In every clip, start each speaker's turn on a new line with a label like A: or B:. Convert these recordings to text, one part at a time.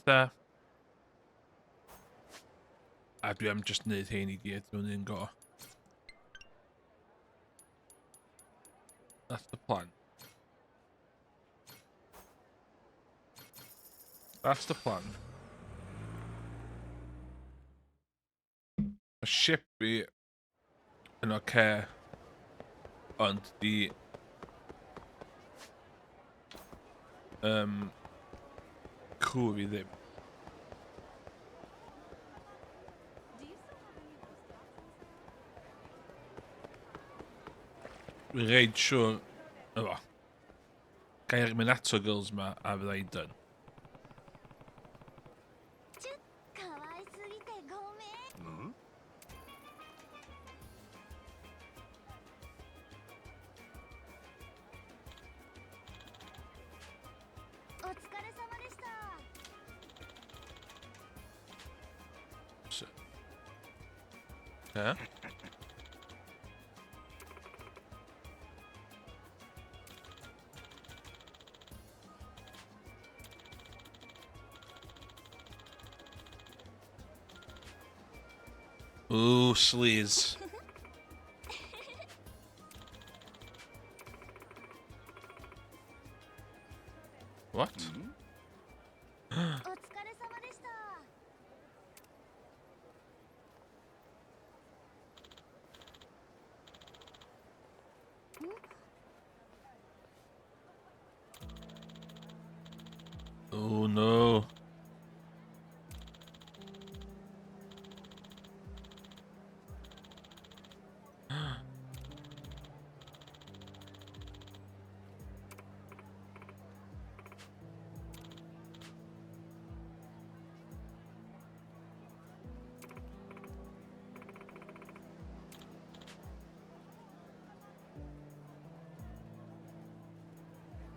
A: pethau. A dwi am just wneud hein i gyd mewn un go. That's the plan. That's the plan. Mae ship fi yn oce, okay, ond di crew fi ddim. Dwi'n reit siŵr... Efo. Gair Minato Girls ma a fydda i'n done. So. Yeah. Ooh, sleaze. What? Oh no.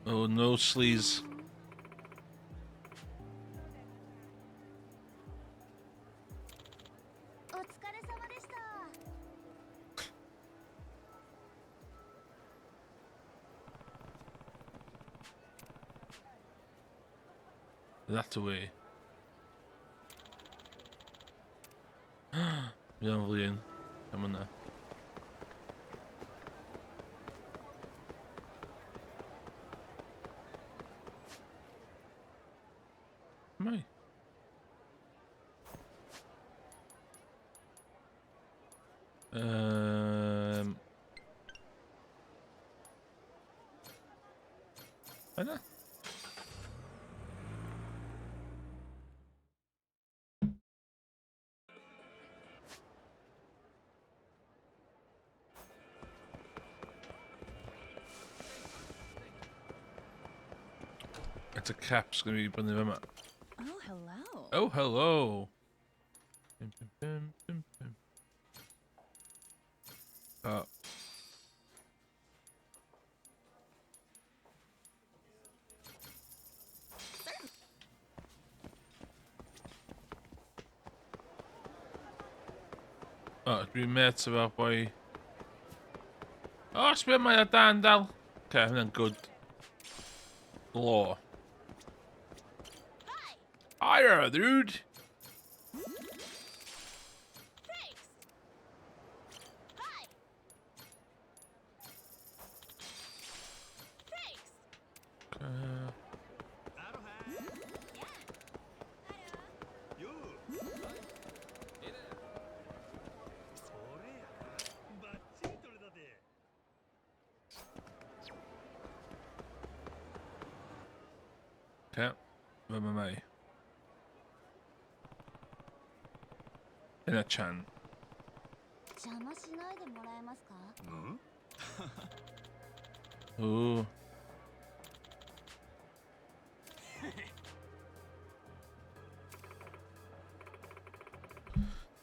A: Oh no, sleaze. That away. Mae o'n flin am hwnna. Mai. Yna? It's a cap's gonna be fyny fyma.
B: Oh, hello.
A: Oh, hello. Bum, bum, bum, bum, bum. Oh. O, dwi'n met efo'r boi. O, sbio mae o dan dal. Oce, okay, hwnna'n good. Law. Hiya, dude! Okay, fe mae mai. Yna Chan. Ooh.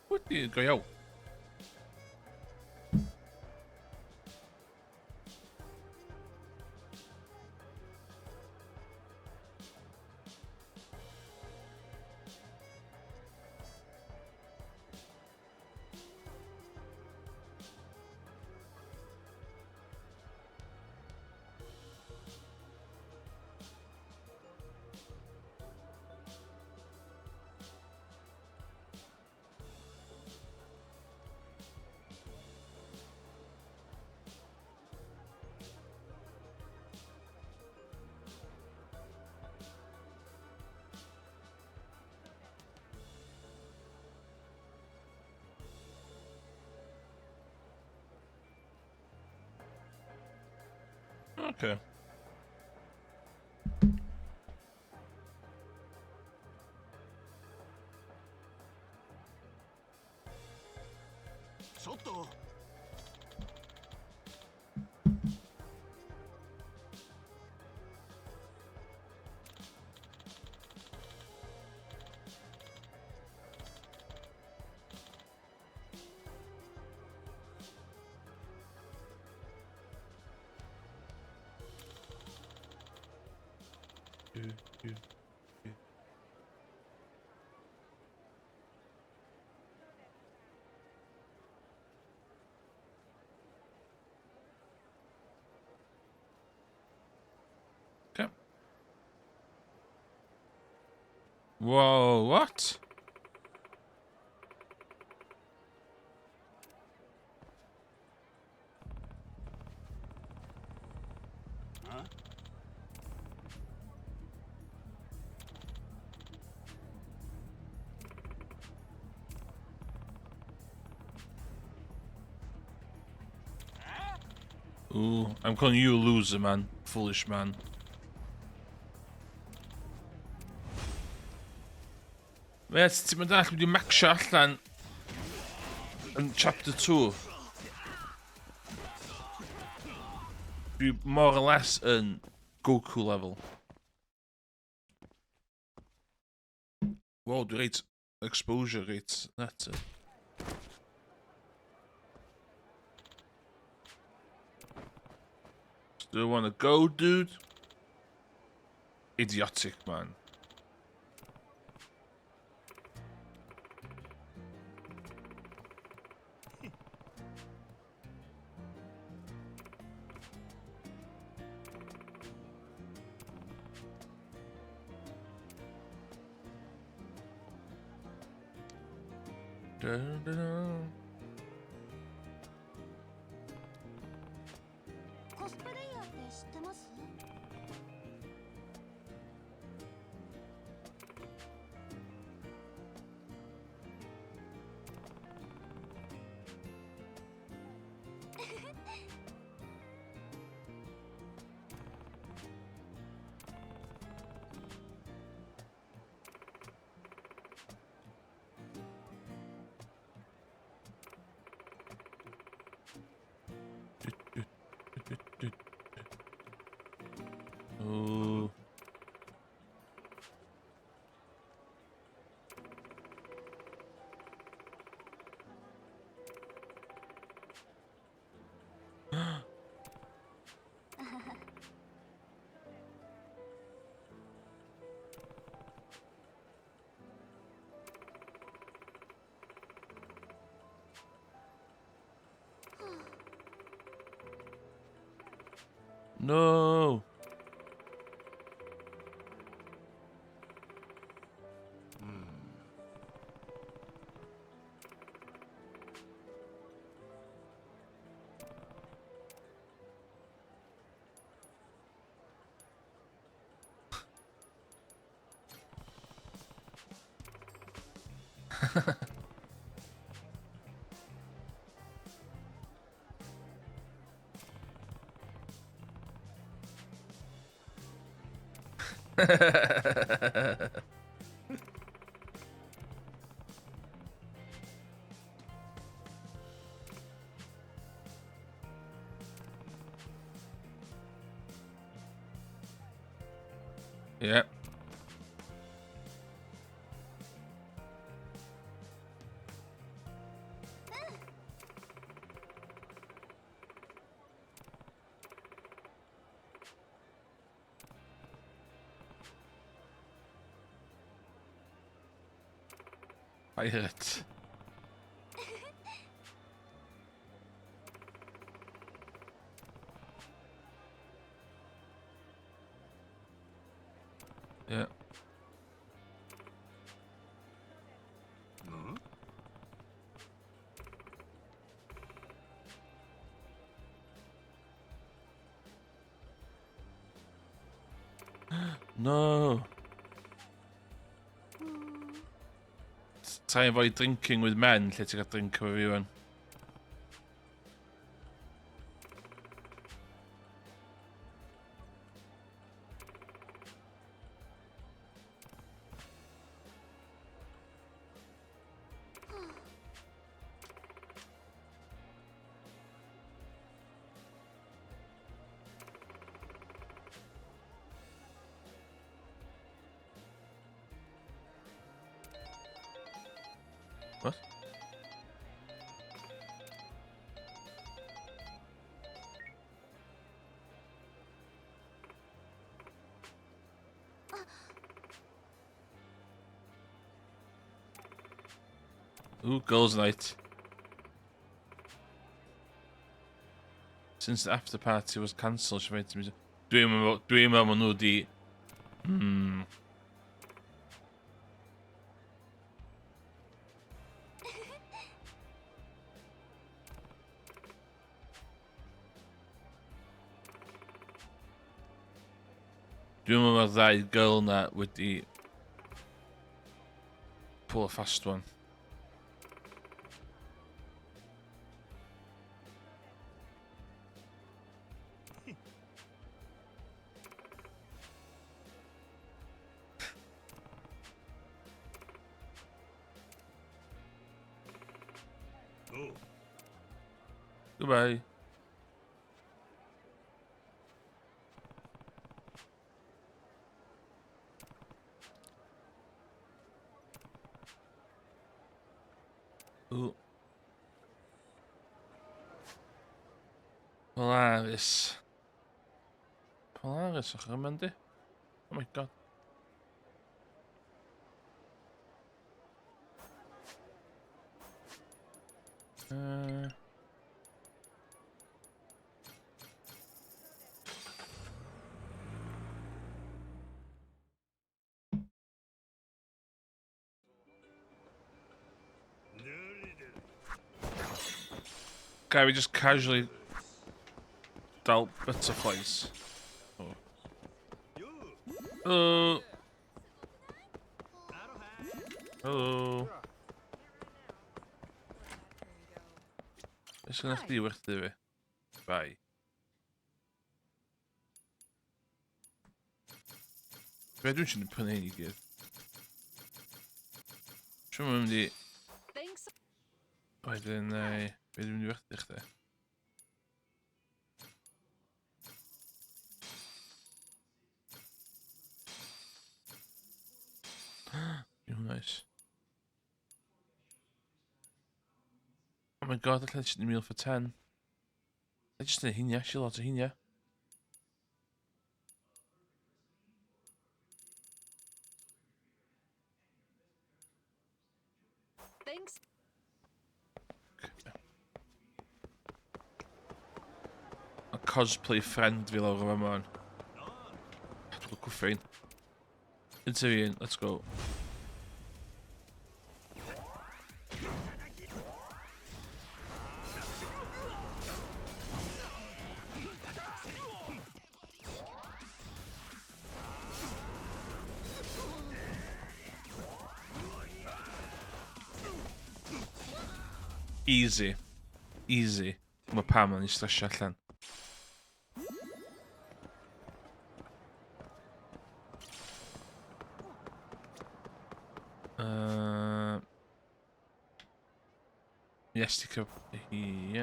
A: What do you go out? Okay. Okay. Whoa, what?
C: Huh?
A: Ooh, I'm calling you a loser, man. Foolish man. Met, ti'n mynd all, wedi maxio allan yn chapter 2. Dwi more or less yn Goku level. Wow, dwi reit exposure rate net. Still wanna go, dude? Idiotic, man. Dun, dun, dun.
D: コスプレイヤーって知ってます
A: Ooh. No. Yeah. Pirate. Yeah. No. Try avoid drinking with men, lle ti'n cael drink efo fi wan. Ooh, girls night. Since the after party was cancelled, she made to me... Dwi'n meddwl, dwi'n meddwl maen nhw di... Dwi'n meddwl mae'r ddau girl na wedi pull a fast one. Goodbye. Ooh. Polaris. Polaris, ochr yma yndi? Oh my god. Guy, we just casually dealt butterflies. Oh. Hello. Hello. Beth sy'n chdi werthu fi? Bye. Be dwi'n siŵr prynu hyn i gyd? Siŵr mae'n mynd i... Wedyn, be dwi'n mynd i werthu chdi? Yw nice. Oh my god, allai just meal for 10. I just neud hynny, actually, lot o hynny.
B: Thanks.
A: A cosplay friend fi lawr o fama. Dwi'n cwffio un. Interview, let's go. Easy. Easy. Mae pam yn ei stresio allan. Yes, ti cyf... Ie.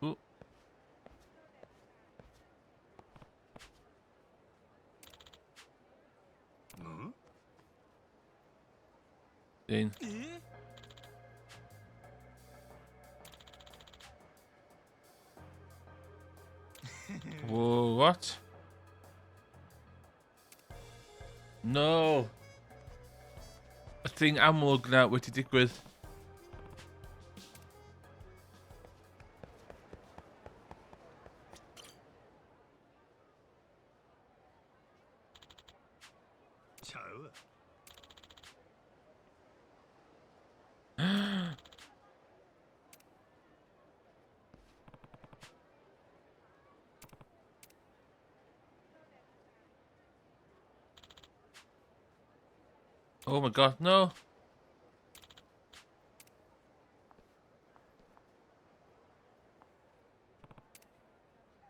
A: Ooh. Un. Whoa, what? No! Y thing amlwg na wedi digwydd. Oh my god, no!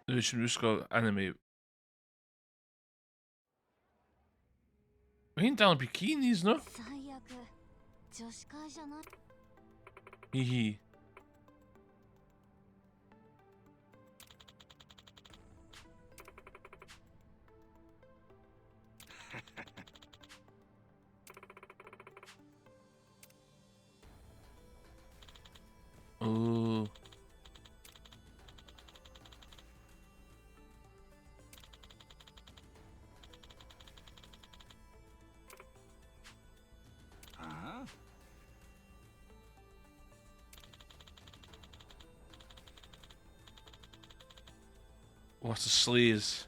A: Dwi eisiau wisgo anime. Mae hi'n dal yn bikinis, no? Hihi. Ooh. What a sleaze.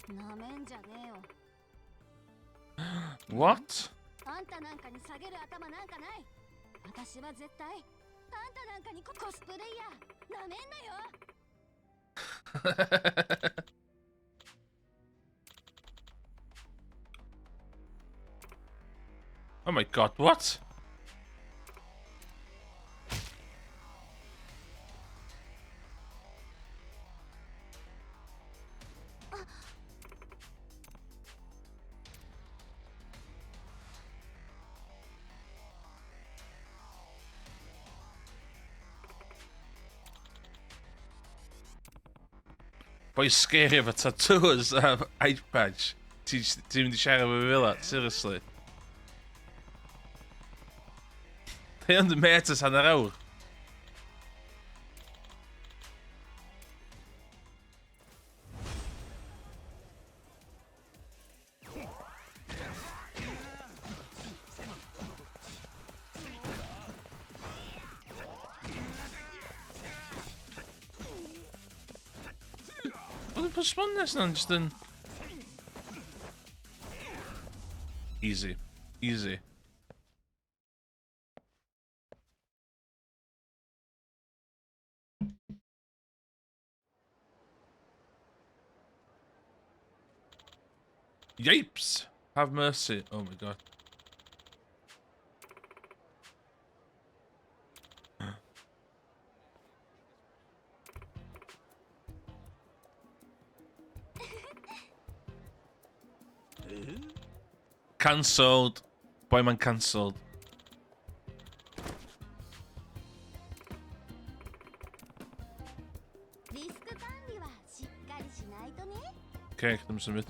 D: なめんじゃねえよ。
A: What?
D: あんたなんかに下げる頭なんかない。私は絶対あんたなんかにコスプレイヤーなめんなよ。
A: Oh my god, what? Boi scary efo tattoos a eye patch. Ti'n ti mynd i siarad efo fi fel 'a? Seriously? They ond yn mêt ers hanner awr. Oedd y pwsmones na'n just yn... Easy. Easy. Yipes! Have mercy. Oh my god. Cancelled. Boi ma'n cancelled.
D: リスク管理はしっかりしないとね。
A: Okay, ddim symud.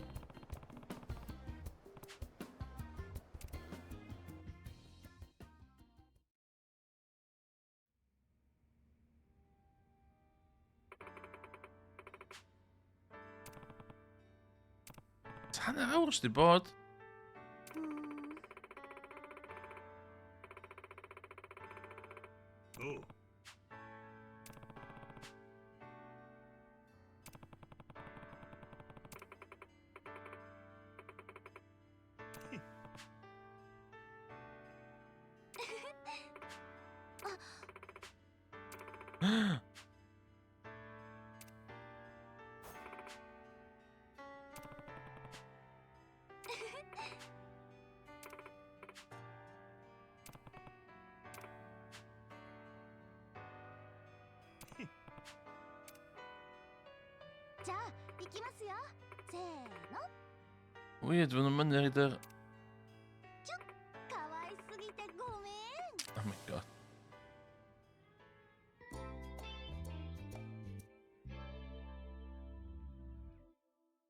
A: Hanner awr sydd wedi bod.
D: うーん。じゃあ行きますよ。せーの。
A: Weird, fy nhw'n mynnu ar
D: 可愛すぎてごめん。
A: Oh my god.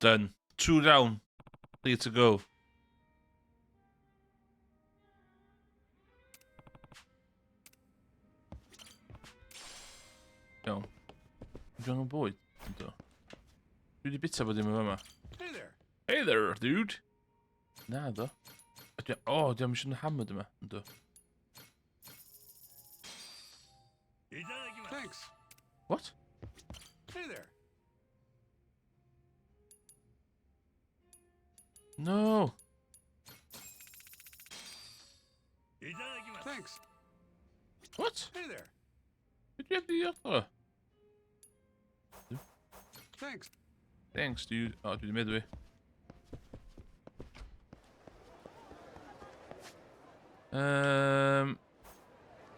A: Done. Two down. Three to go. Iawn. Dwi angen bwyd? Yndw. Dwi wedi bita bod dim yn fama.
C: Hey there.
A: Hey there, dude! Na, do. O, oh, dwi am eisiau hammered yma. Yndw.
C: Thanks.
A: What?
C: Hey there.
A: No!
C: Thanks.
A: What?
C: Hey there.
A: Be dwi heb di ordro?
C: Thanks.
A: Thanks, dude. O, dwi wedi meddwi.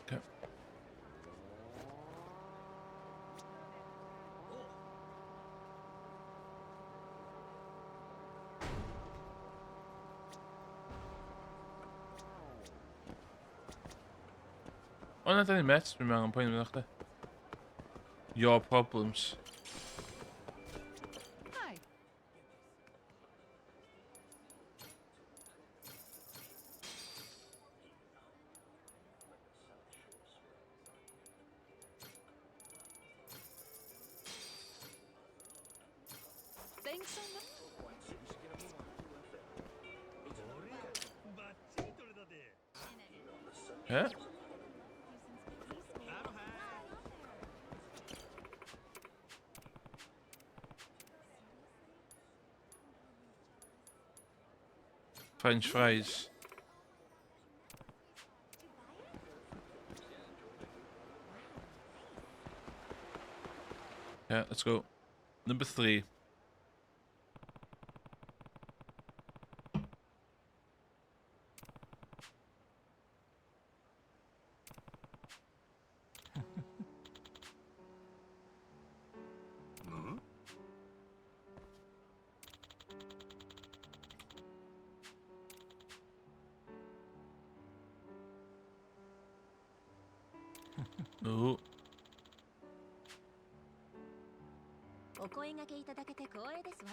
A: Okay. O na, da ni'n met. Dwi'n angen poeni amdano chdi. Your problems.
B: Hi. Thanks so much.
A: Yeah? French fries. Yeah, let's go. Number 3. No.
D: お声掛けいただけて光栄ですわ。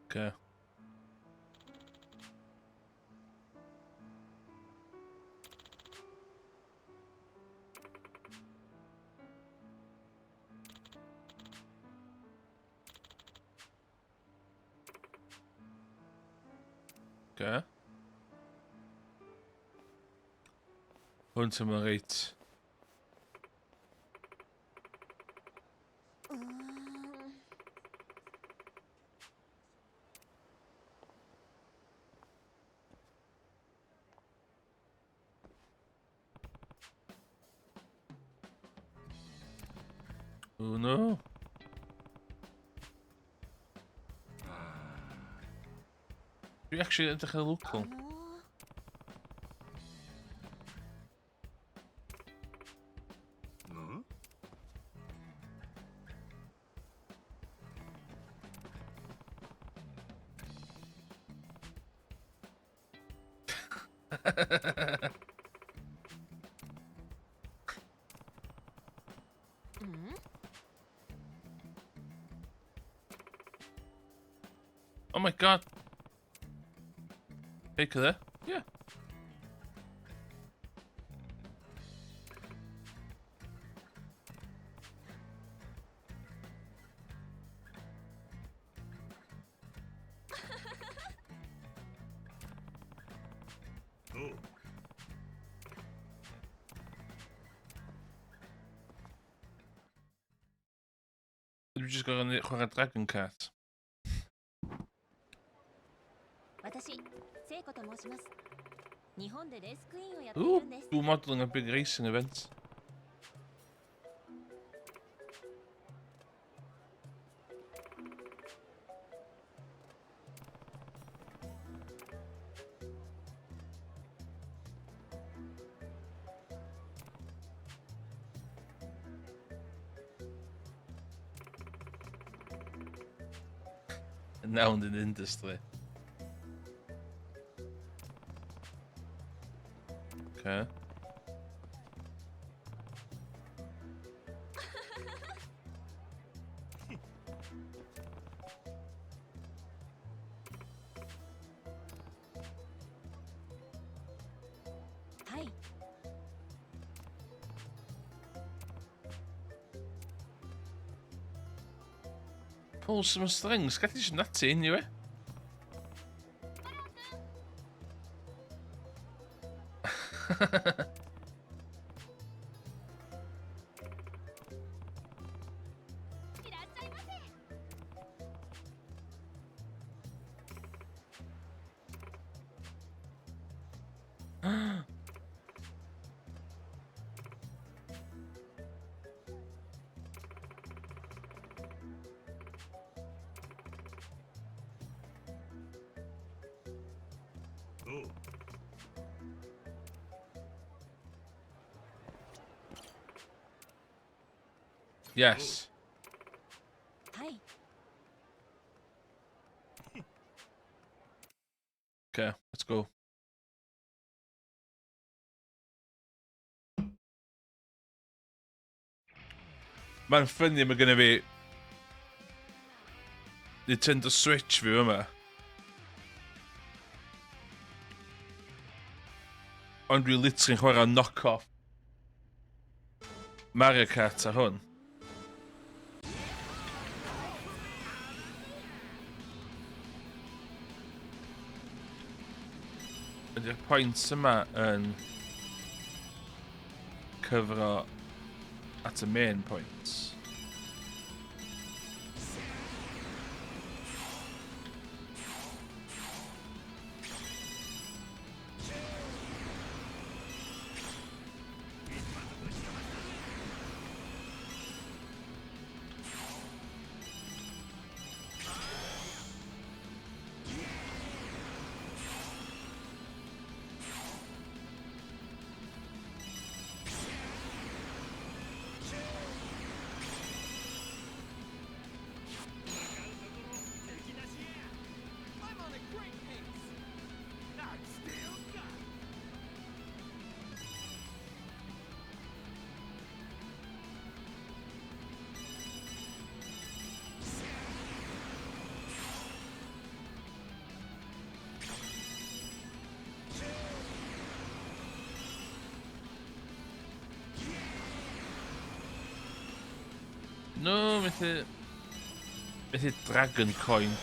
A: Okay. Okay. Hwn sy'n mynd reit.
D: うーん。
A: Oh no. Dwi actually edrych ar
D: あ
A: local.
D: の
C: ん
D: うん
A: Oh my god. Baker there? Yeah.
C: おう
A: Dwi jyst gorfod chwarae Dragon Kart.
D: 私、聖子と申します。日本でレースクイーンをやってい
A: Ooh,
D: るんです。
A: do modelling a big racing event. Renowned in the industry. Okay.
D: はい。
A: Pull some strings. Gallu jyst nutty anyway.
D: いらっしゃいませ。
C: おう
A: Yes.
D: はい。
A: Okay, let's go. Mae'n ffynnu, mae gennym fi... Nintendo Switch fi yma. Ond dwi literally'n chwarae knock-off Mario Kart ar hwn. Ydy'r points yma yn cyfro at y main points? No, methu Dragon Coin.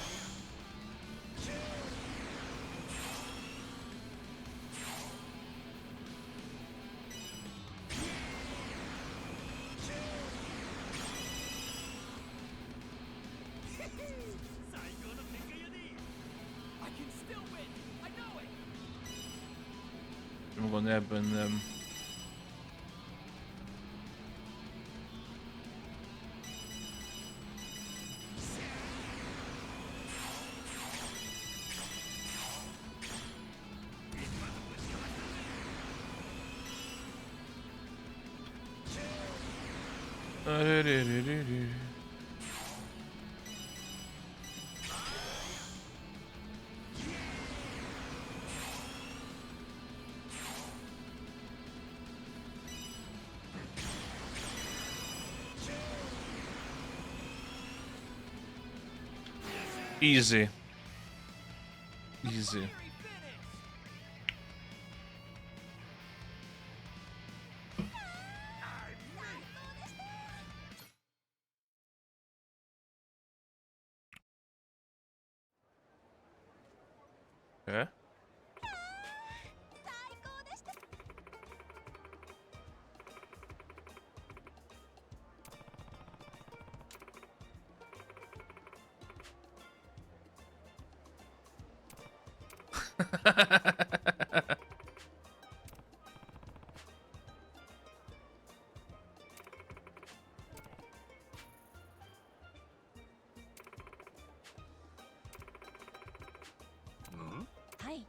A: Dwi'm yn gwybod neb yn. Easy. Easy. Okay.
D: はい。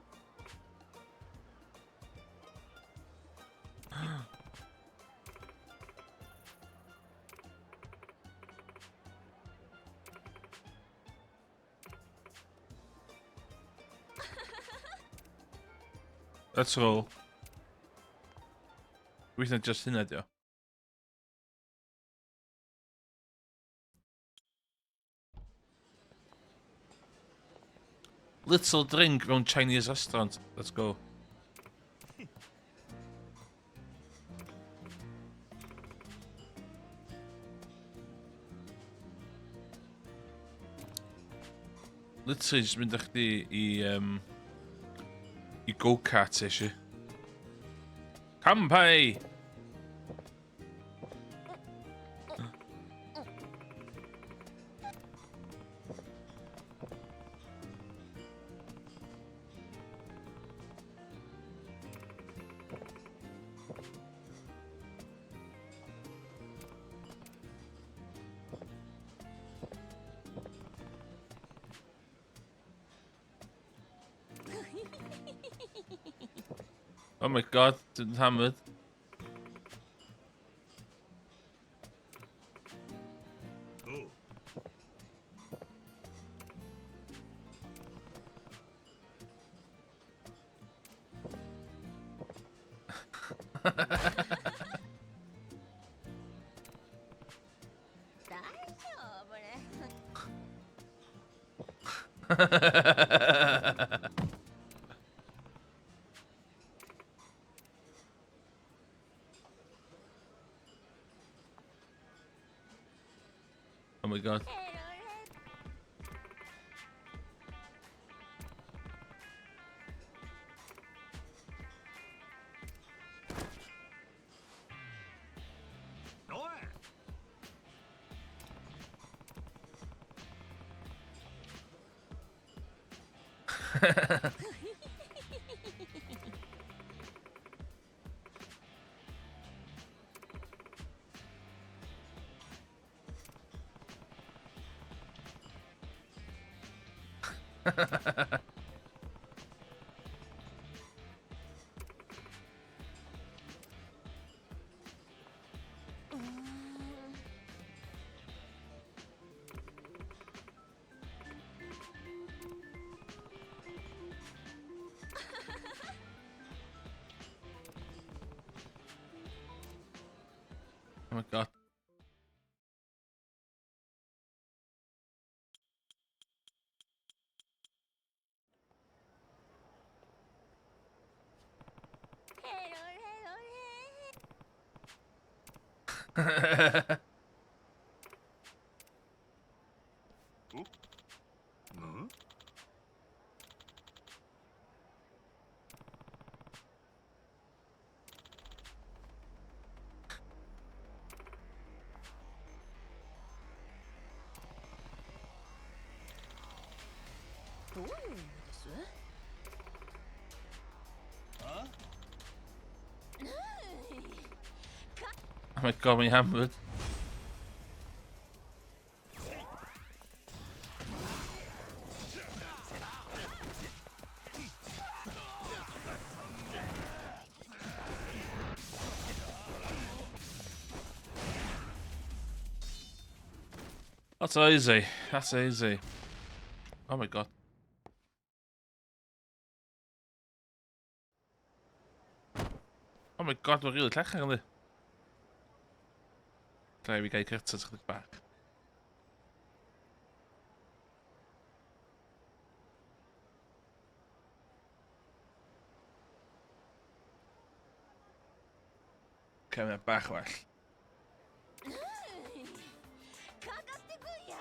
A: Let's roll. Weithio just hynna dio. Little drink mewn Chinese restaurant. Let's go. Literally just mynd â chdi i go-kart eisiau. Kampai! Oh my God, didn't hammered.
C: Oh.
D: 大丈夫ね。
A: Oh my god. Oh my god.
B: どういう意味です
A: Oh my god, mae'n hammered. That's easy. That's easy. Oh my god. Oh my god, mae'n rili llechach yndi? Rhaid fi gael curtains chydig bach. Ok, mae'n bach well.
D: かかってこいや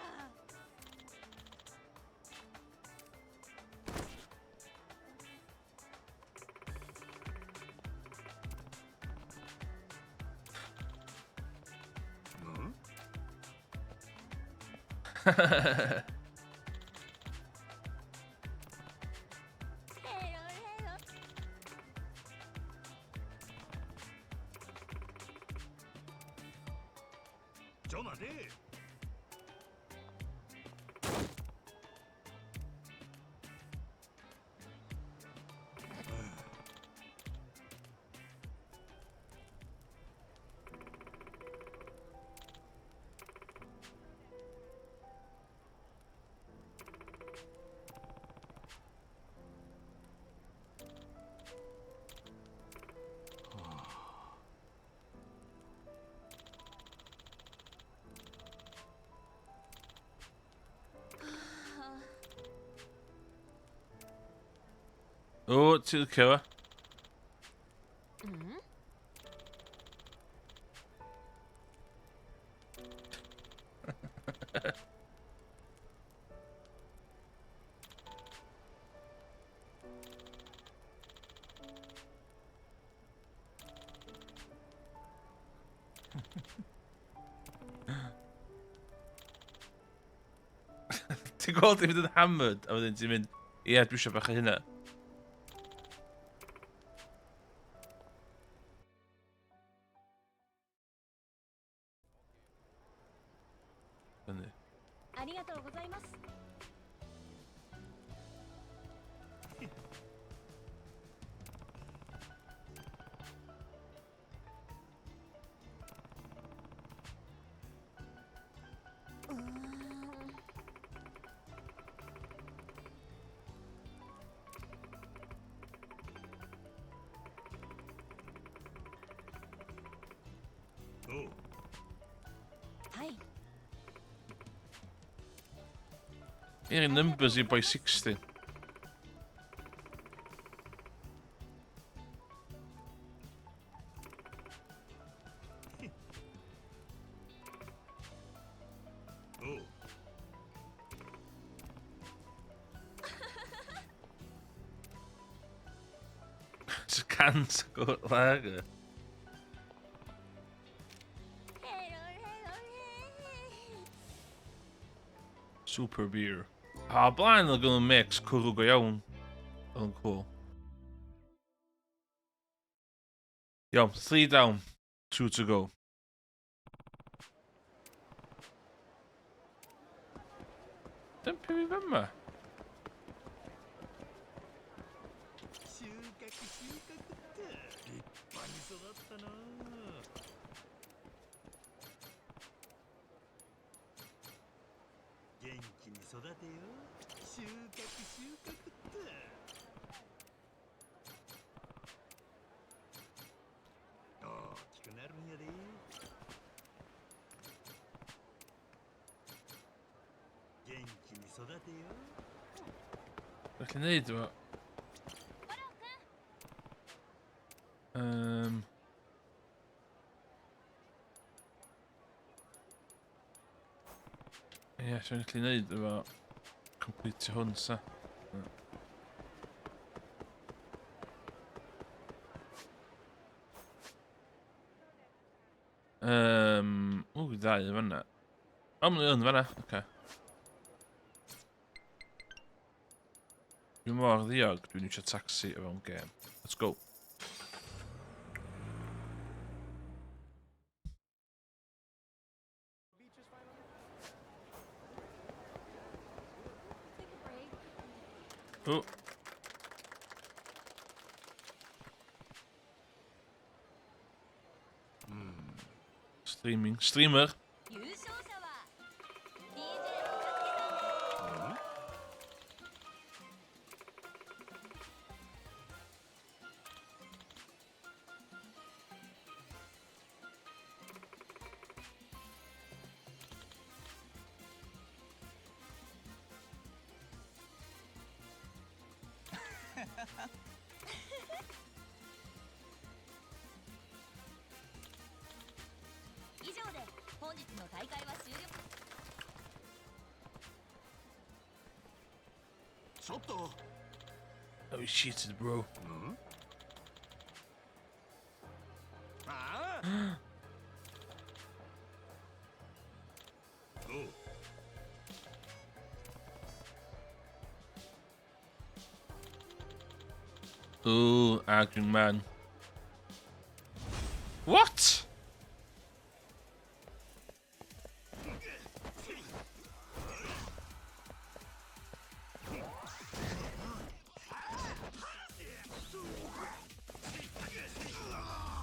D: ヘロヘロ
C: ちょ待て。
A: O, ti'n licio fo? Ti'n gweld ti'n mynd yn hammered, a wedyn ti'n mynd, ie, dwi eisiau bach o hynna. Fyny.
D: ありがとうございますうーん。
A: I'r numbers i boi 16. Cant lager. Super beer. A blaen oedd gynnu mix cwrw go iawn. Oedd yn cool. Iawn, 3 down, 2 to go. Dympio fi fyma. Felly neud efo... Ie, yeah, swn i'n gallu neud efo completio hwn, sa. Ww, ddau yn fanna. O, maen nhw yn fanna, oce. Okay. Dwi'n mor ddiog, dwi'n eisiau taxi o fewn gêm. Let's go. Oh. Streaming. Streamer. Oh, you cheated, bro. Ooh, arguing man. What?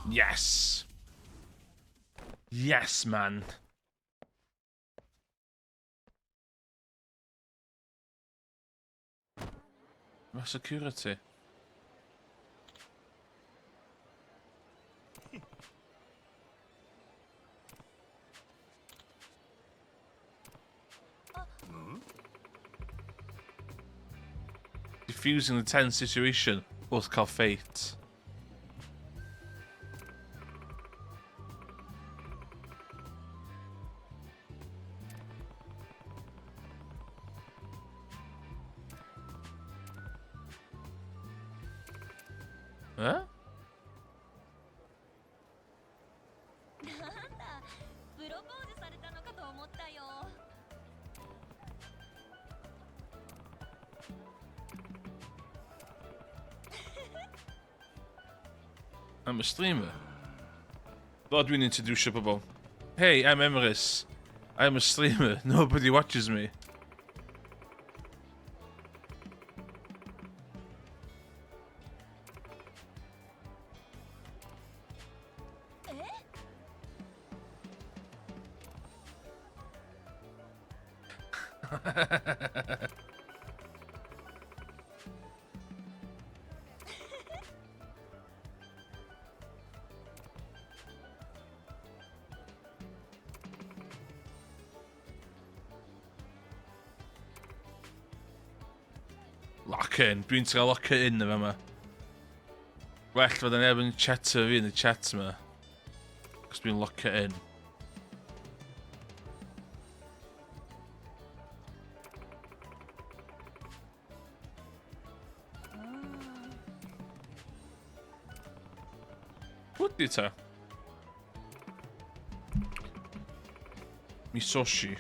A: Yes. Yes, man. Mae security. Diffusing the tense situation wrth cael ffeit. Eh? I'm a streamer. Fel dwi'n introducio pobl. Hey, I'm Emrys. I'm a streamer. Nobody watches me. Lock in. Dwi'n trio lock it in y fama. Well fod neb yn chatter fi yn y chat yma. Cos dwi'n lock it in. Pwy di ta? Misoshi.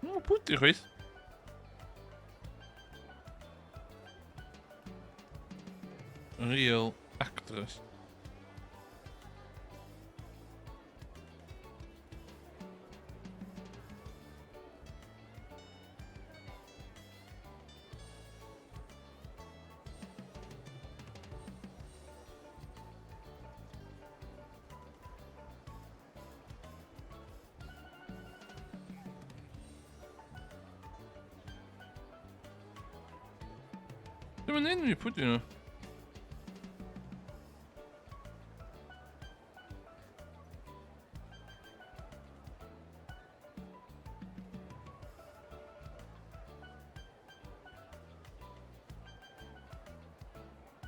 A: O, pwy di chwith? Real actress. Ddim yn enwi, pwy dyn nhw?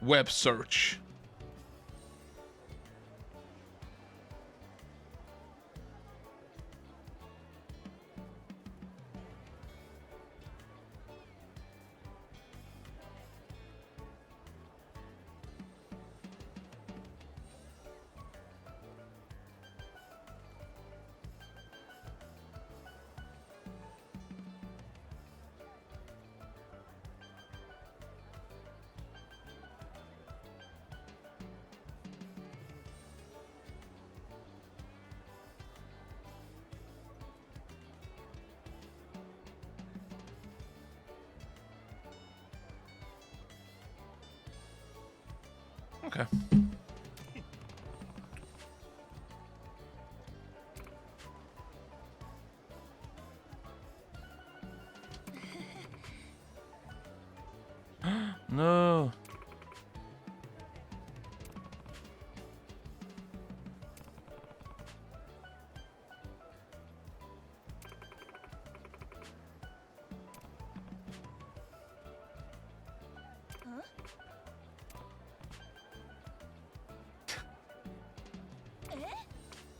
A: Web search. Okay. No.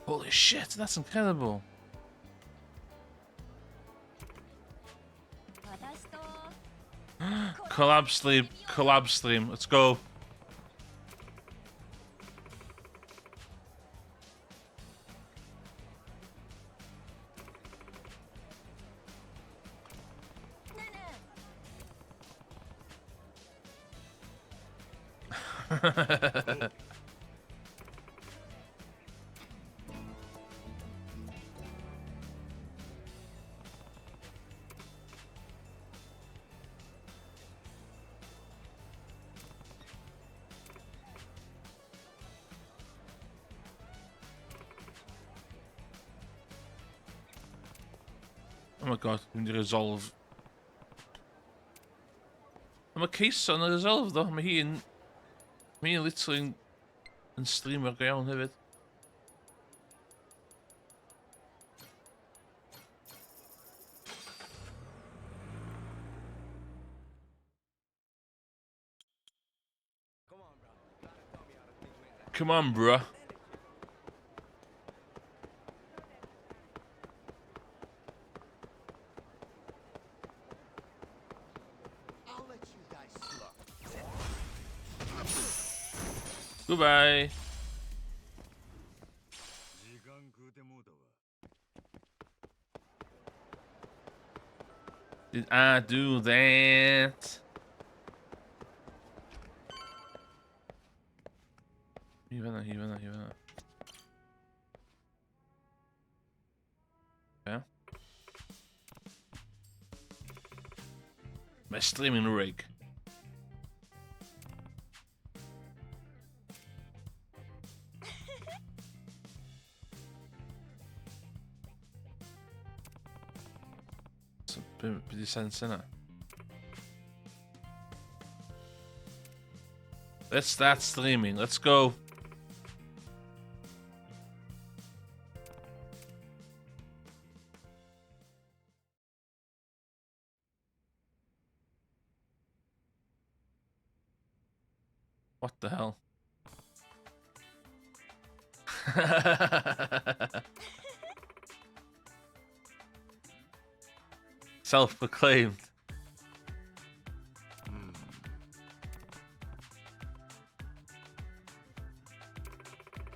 A: Holy shit, that's incredible. Collab stream, let's go. Oh my god, dwi'n mynd i resolve. Mae Cayson yn resolve ddo, mae hi'n... Mae hi'n literally yn streamer go iawn hefyd. Come on, bruh. Goodbye. Did I do that? Hi fan'na, hi fan'na, hi fan'na. Yeah. Mae streaming rig. So, be, be di sens yna? Let's start streaming. Let's go. What the hell? Self-proclaimed.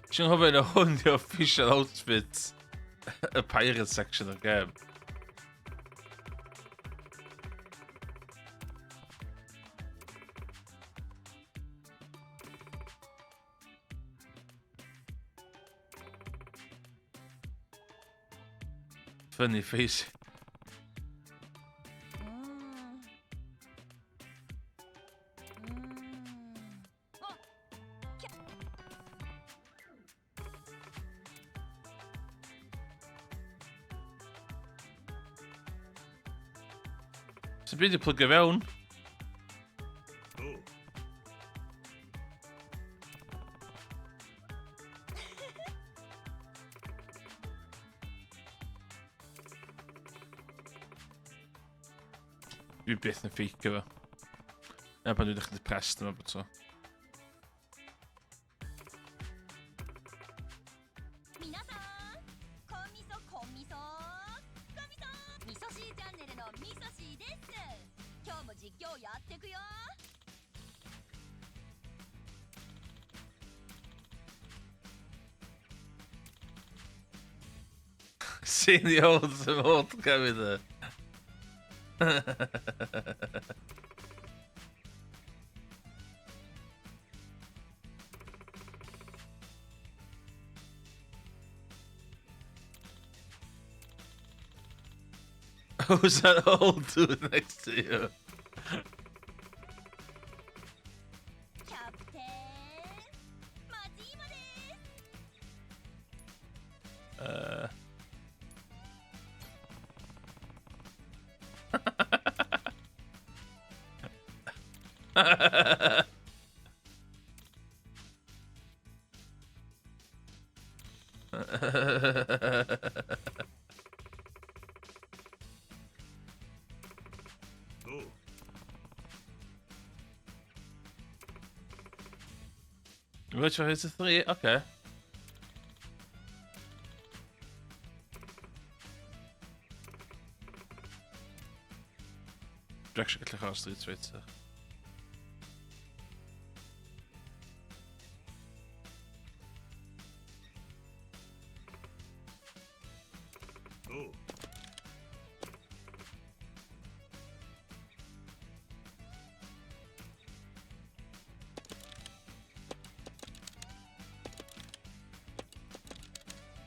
A: Ti'n hoffi na hwn di official outfit y pirate section o'r gem. Funny face. Sy'n byd i plygio fewn. Dwi byth yn ffeicio fo. Na pan dwi'n dechrau depressed yma bod so. Seeing the old some old coming there. Who's that old dude next to you? Which one is the three? Okay. Dwi actually gallu chwarae Street Fighter.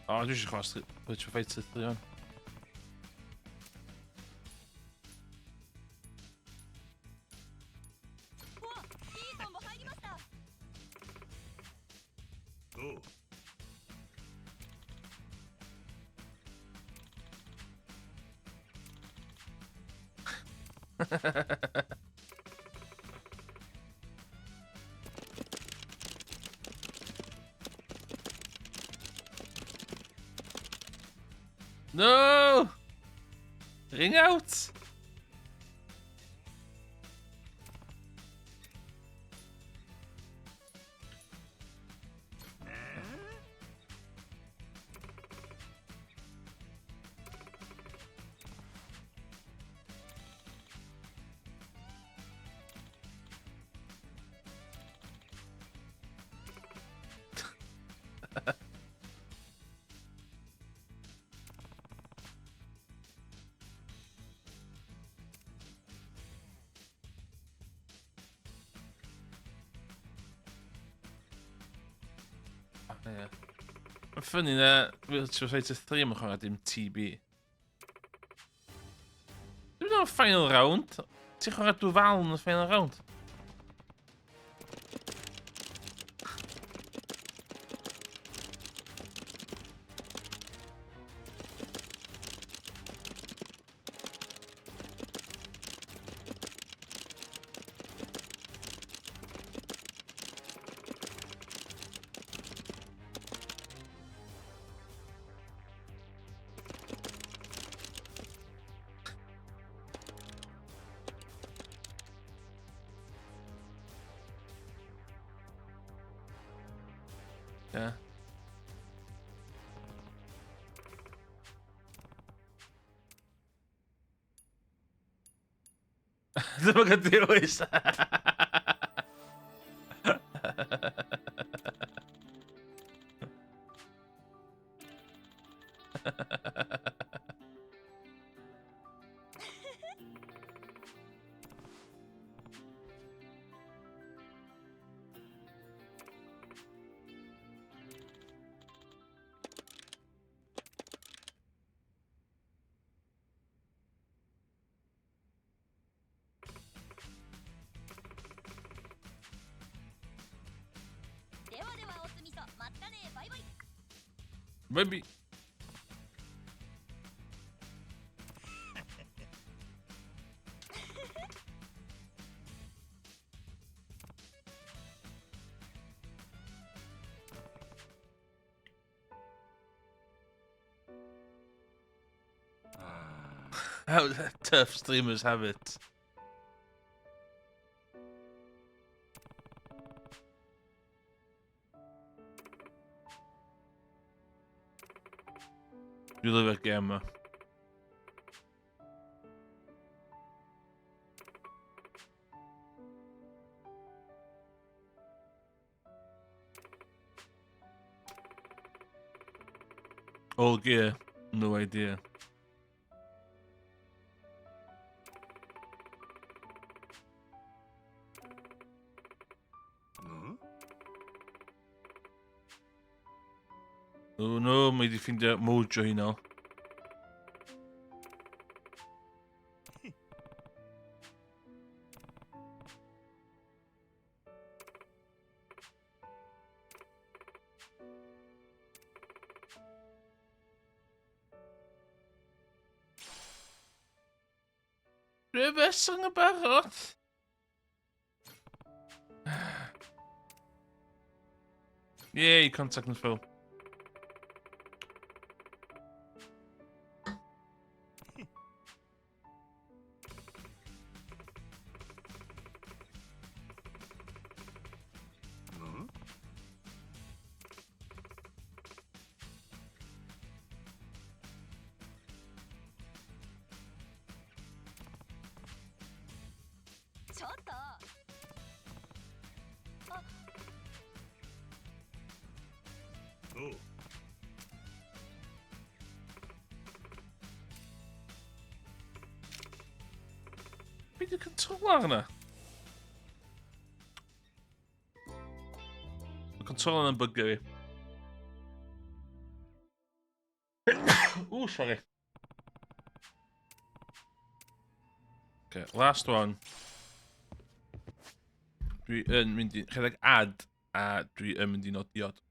A: O, dwi eisiau chwarae Virtua Fighter 3 o'n. No! Ring out! Ie. Mae'n ffynnu na Virtua Fighter 3 mae'n chwarae dim TB. Dwi'n meddwl final round. Ti'n chwarae Duval yn y final round? Yeah. Ddim yn cael dewis.
D: ではではおつみそまたねバイバイ
A: Maybe. How tough streamers have it. Dwi'n lyfio'r gêm yma. All gear, no idea. Oh no, mae wedi ffeindio mojo hi nôl. Rhywbeth yn y barod. Yay, contact and Phil.
D: ちょっと
C: おう
A: Be di'r controller yna? Y controller yna'n bygio fi. Ooh, sorry. Okay, last one. Dwi yn mynd i rhedeg ad a dwi yn mynd i nodiod.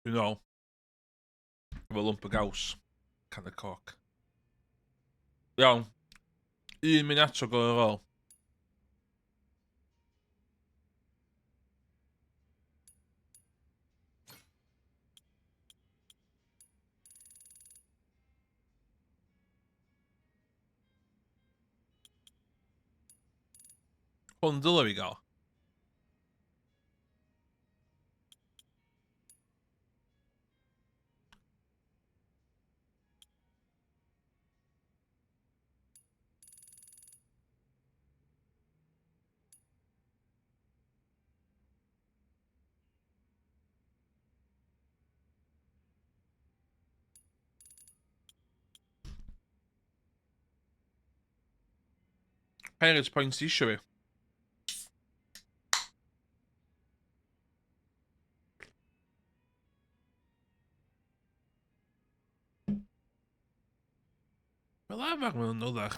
A: Dwi'n ôl. Efo lwmp o gaws. Can y coc. Iawn. Un miniatur go ar ôl. Hwn dylai fi gael. Pirates Point ti isio fi? Fel arfer mae'n anoddach.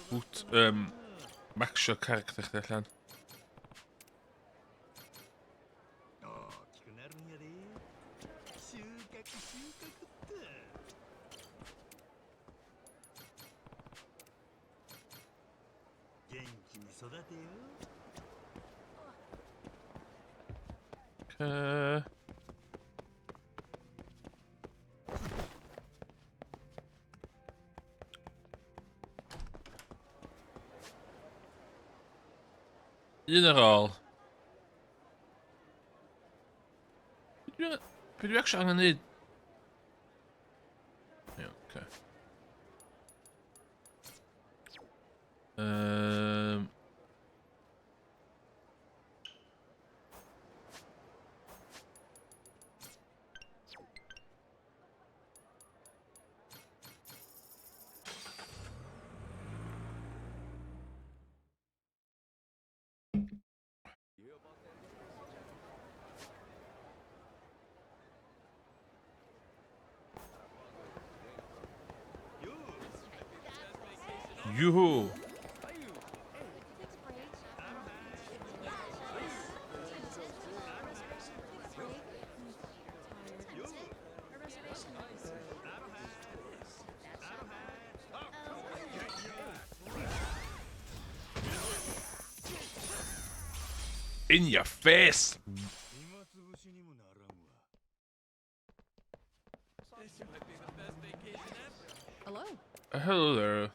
A: Boot, maxio character chdi allan. Okay. Un ar ôl. Be dwi actually angen neud? Ie, oce. Juhu! In your face!
B: Hello.
A: Hello there.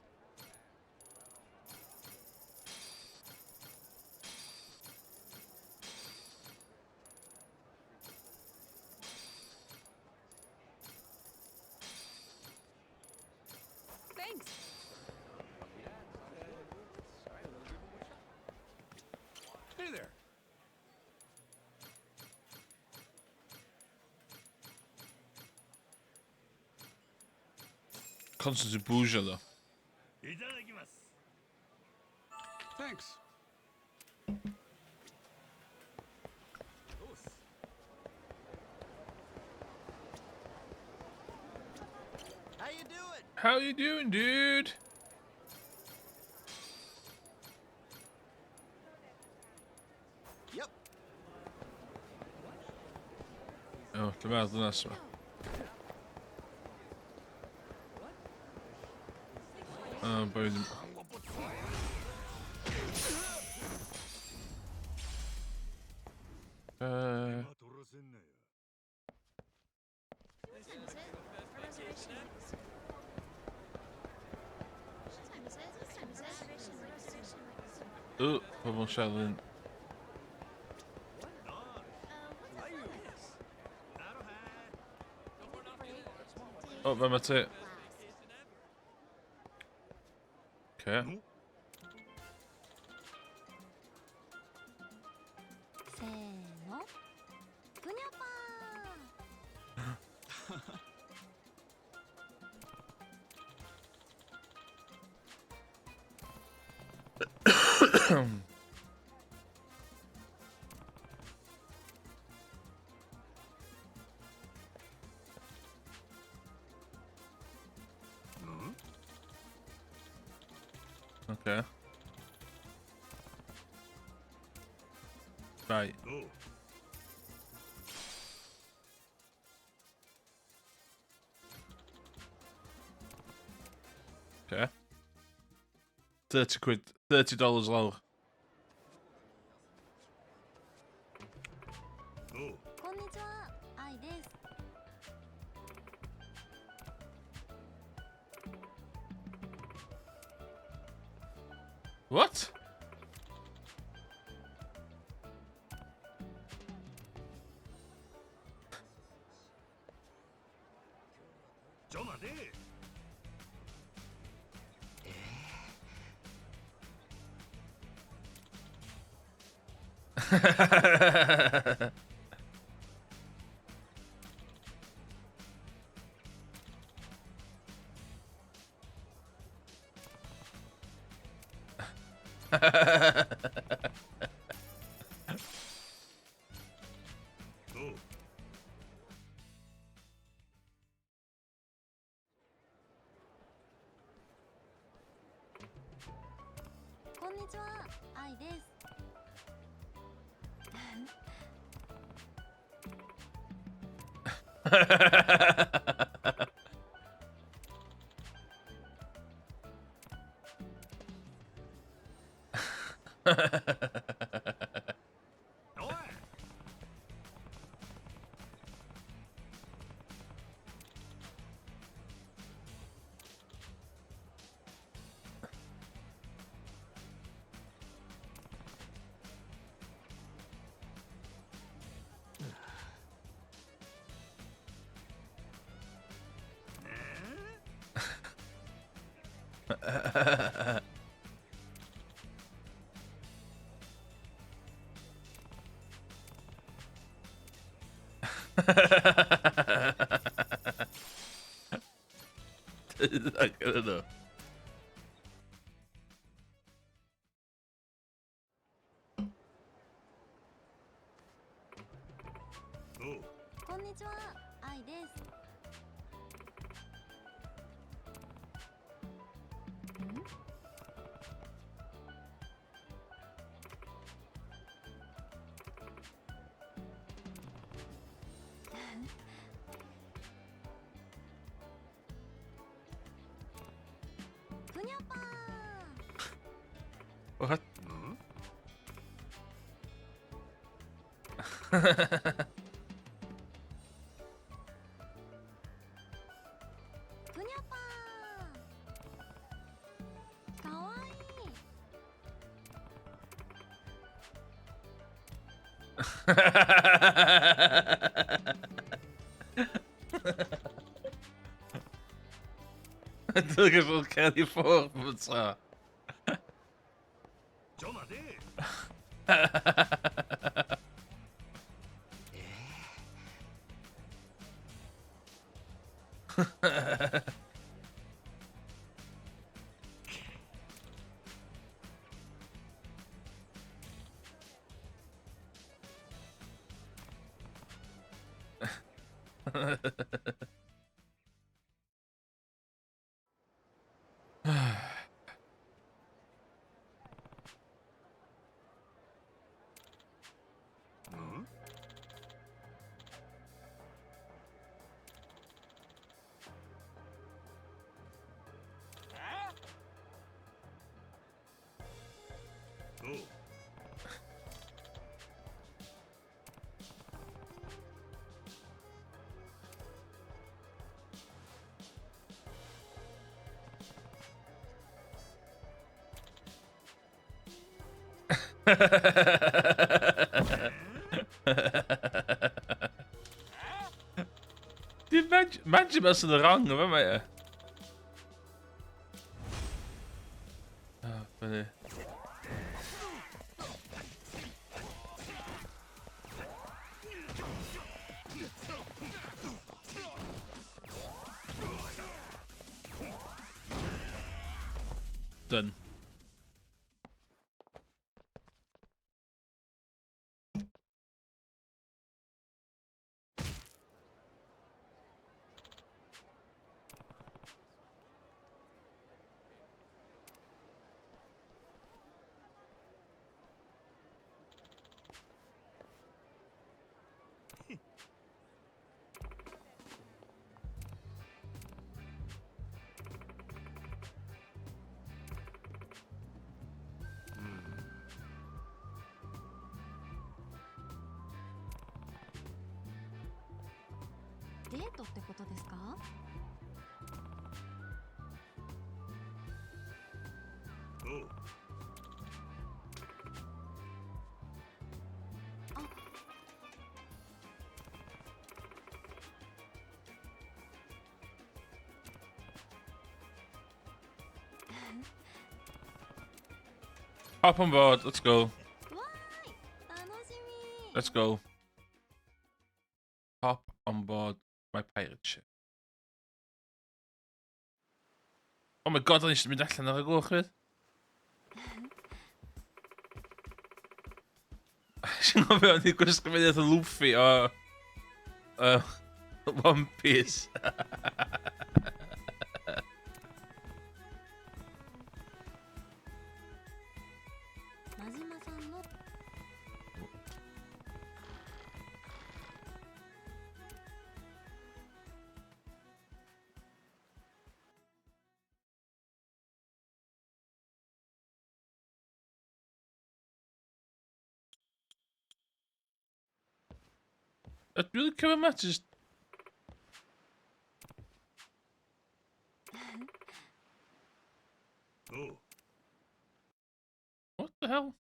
B: Thanks.
C: Hey there.
A: Constantly bwysio though.
C: Thanks.
E: How you doing?
A: How you doing, dude?
E: Yep.
A: O, lle mae'r ddynas yma? O, boi ddim... O, pobl yn siarad yn... O, fe ma ti. Okay.
D: せーのぷにゃぱー
A: Okay. Right.
C: Oh.
A: Okay. 30 quid, $30 lawr.
C: Oh.
D: こんにちは、愛です。
A: What?
C: ちょ待て。おう。
D: こんにちは、愛です。
C: おい。
A: I don't know.
C: おう。
D: こんにちは、愛です。んふにゃぱー。
A: What?
C: ん
D: ふにゃぱー。かわいい。
A: Dwi'n gallu cael ei ffwrdd fy tra.
C: ちょ待て。んおう。
A: Di Magic mas yn y rong o fe mae e. Oh, funny. Done.
D: デートってことですか？
C: おう。
A: Hop on board, let's go.
D: わーい、楽しみ。
A: Let's go. Hop on board my pirate ship. Oh my god, o'n i eisiau mynd allan ar y gwch fyd. Sy'n gofio o'n i gwisgo fyny oedd Luffy o One Piece.
D: 真島さんの。
A: Dwi'n licio fe yma, just.
C: おう。
A: What the hell?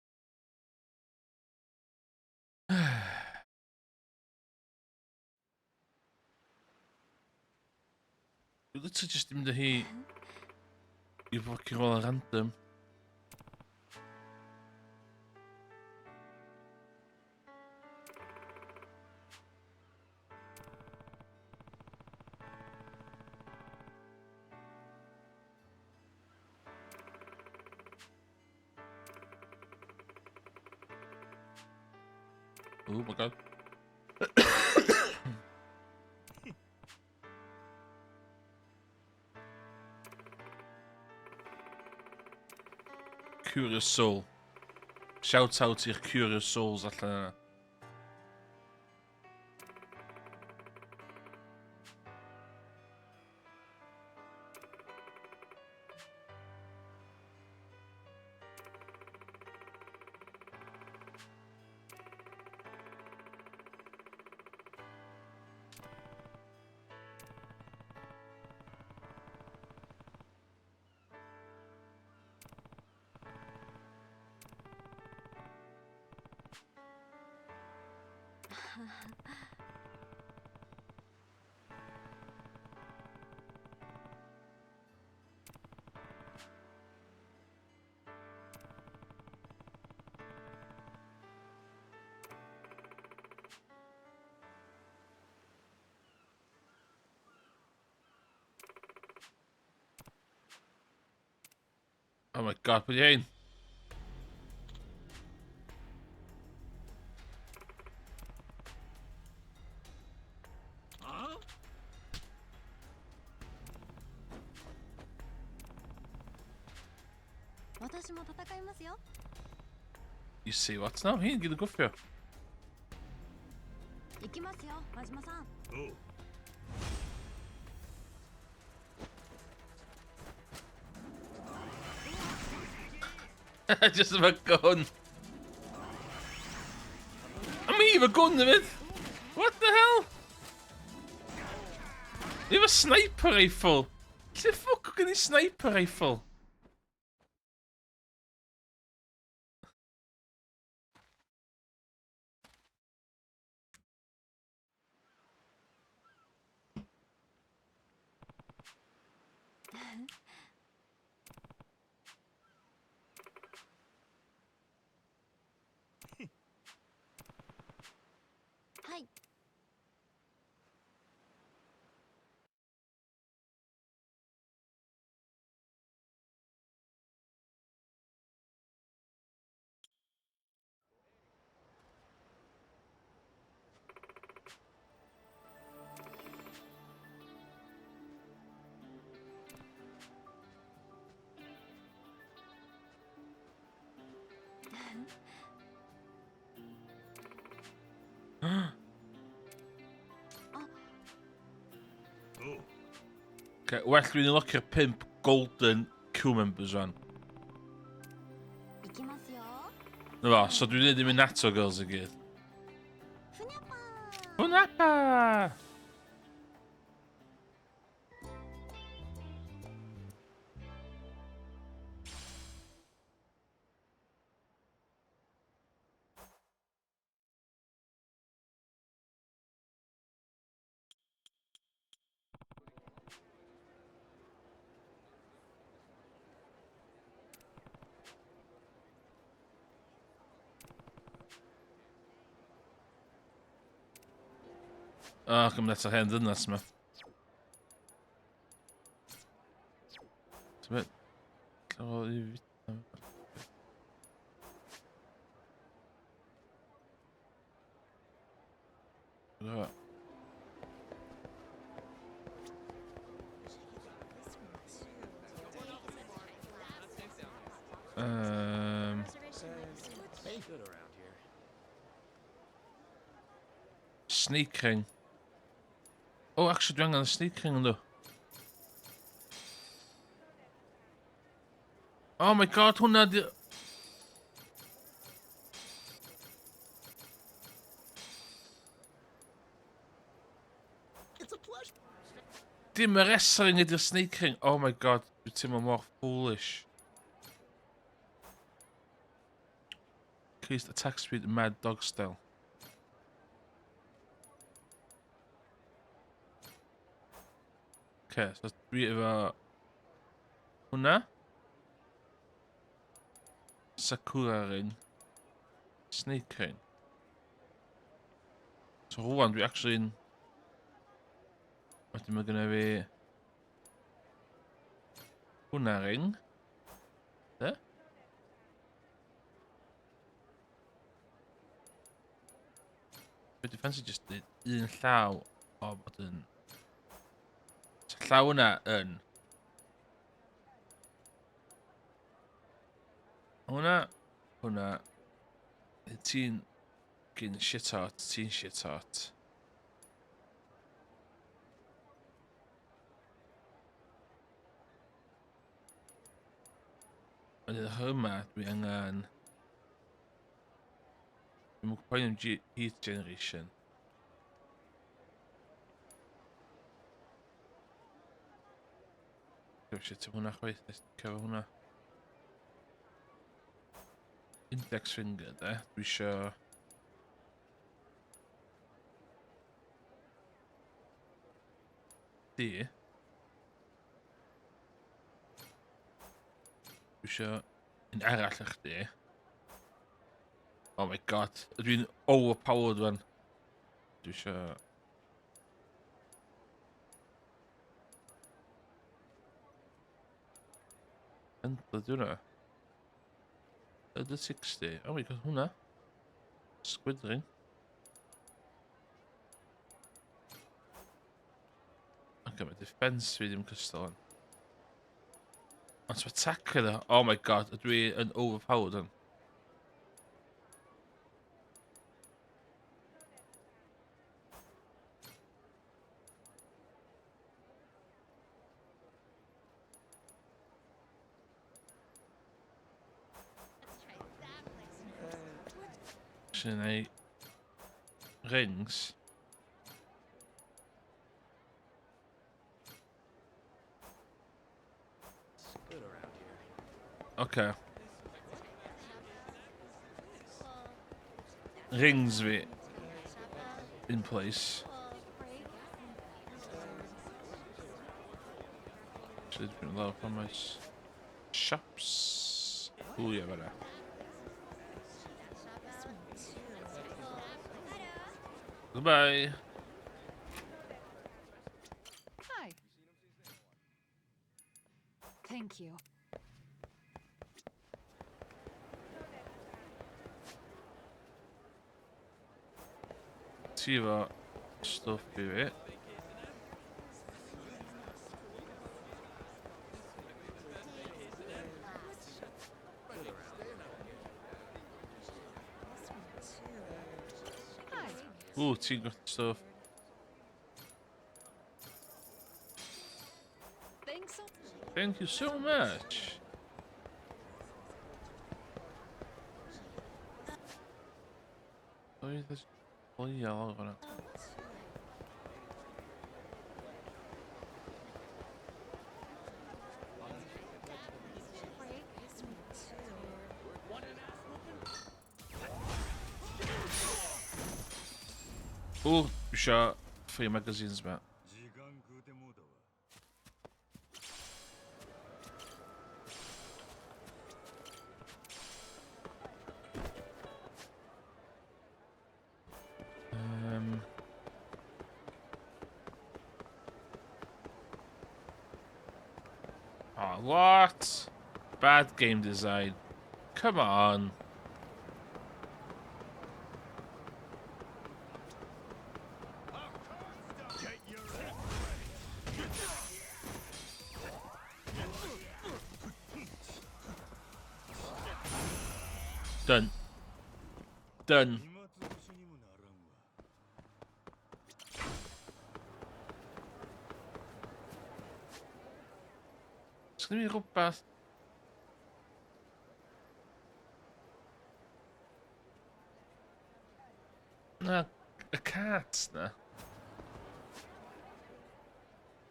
A: Dwi literally just yn mynd â hi i fucking roll random. Oh my god. Curious Soul. Shout out i'r Curious Souls allan yna. Oh my god, pwy di hein?
C: あ
D: 私も戦いますよ。
A: You see what now? Hein gyd yn gwffio.
D: 行きますよ、真島さん。
C: おう。
A: Just efo gun. A mi efo gun hefyd. What the hell? Ni efo sniper rifle. Lle ffwc o gen i sniper rifle?
D: はい。
C: おう。
A: Okay, well dwi'n unlockio'r 5 golden crew members rwan.
D: 行きますよ。
A: Na fo, so dwi'n neud i mynd Nato girls i gyd.
D: ふにゃぱー。
A: Hwnna! Oh, gymryd eto hen ddynas yma. Ti'n mynd? Snake ring. Oh, actually, dwi angen snake ring ynddo. Oh my god, hwnna di...
E: It's a pleasure.
A: Dim yr S-ring ydy'r snake ring. Oh my god, dwi'n teimlo mor foolish. Increased attack speed mad dog style. Okay, so dwi efo hwnna. Sakura ring. Snake ring. So rwan dwi actually yn... Wedyn mae gynna fi... Hwnna ring. De? Be dwi'n ffansi just neud un llaw o bod yn... So llaw yna yn... Hwnna, hwnna. Ti'n gyn shit hot, ti'n shit hot. Ond yn yma, dwi angen... Dwi'n mwyn poeni am heat generation. Dwi'n shit hwnna chwaith, nes cefo hwnna. Index finger, de. Dwi isio... Di. Dwi isio un arall i chdi. Oh my god. Dwi'n overpowered fan. Dwi isio... Ynddo, di hwnna? Ydy 60. Oh my god, hwnna. Squid ring. Ok, mae defense fi ddim cystal yn. Ond so attack iddo. Oh my god, ydw i yn overpowered yn. Sy'n ei rings.
E: Good around here.
A: Okay. Rings fi in place. Actually, dwi'n lawr pan mae shops. Ww, ie, fan'na. Goodbye.
B: Hi. Thank you.
A: Ti efo stwff i fi.
B: Hi.
A: Ww, ti'n gwerthu stwff.
B: Thanks so
A: Thank you so much. Oedd y leia lawr fan'na. Ww, dwi isio free magazines ma.
C: 時間食うてもうたわ。
A: Oh, what? Bad game design. Come on. Done. Done.
C: 暇つぶしにもならんわ。
A: Sgynna fi rhywbeth? Na, y cat na.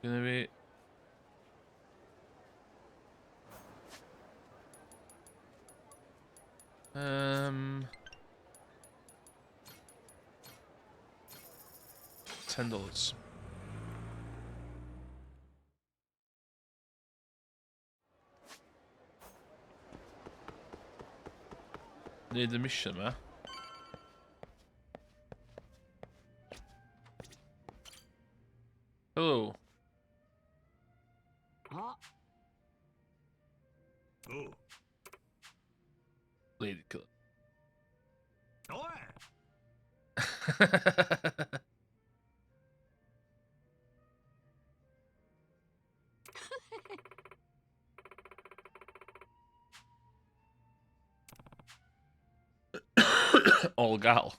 A: Gynna fi... $10. Neud y mission yma. Hello.
E: あ
C: おう。
A: Lady killer.
C: おい。
A: All gal.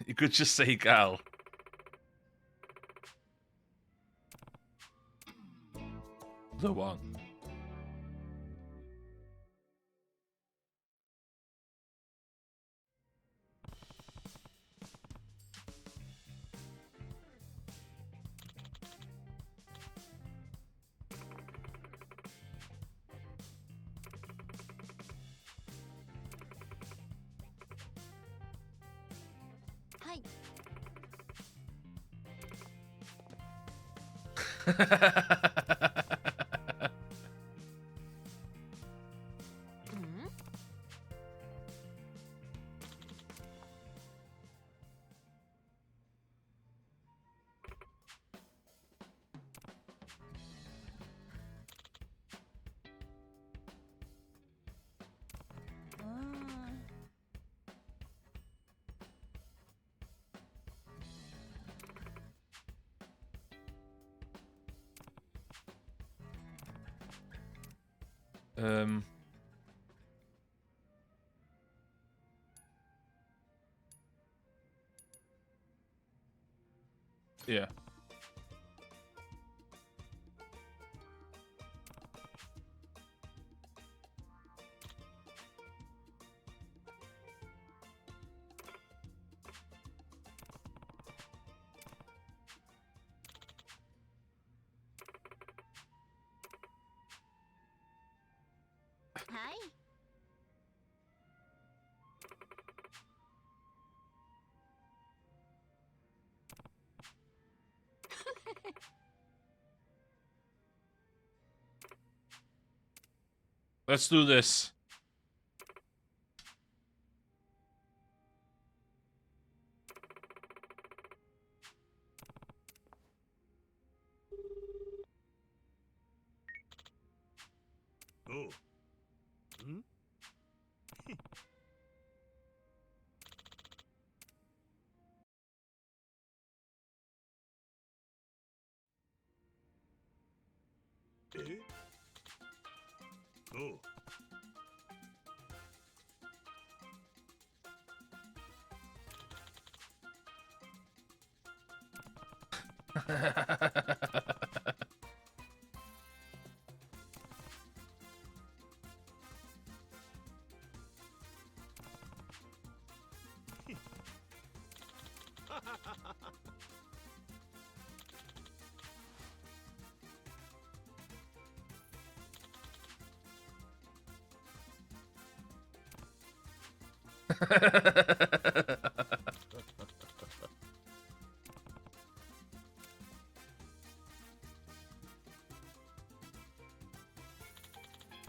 A: You could just say gal. The one.
D: はい。
B: うん
D: うーん。
A: Yeah.
D: はい。
A: Let's do this.
C: おう。んえおう。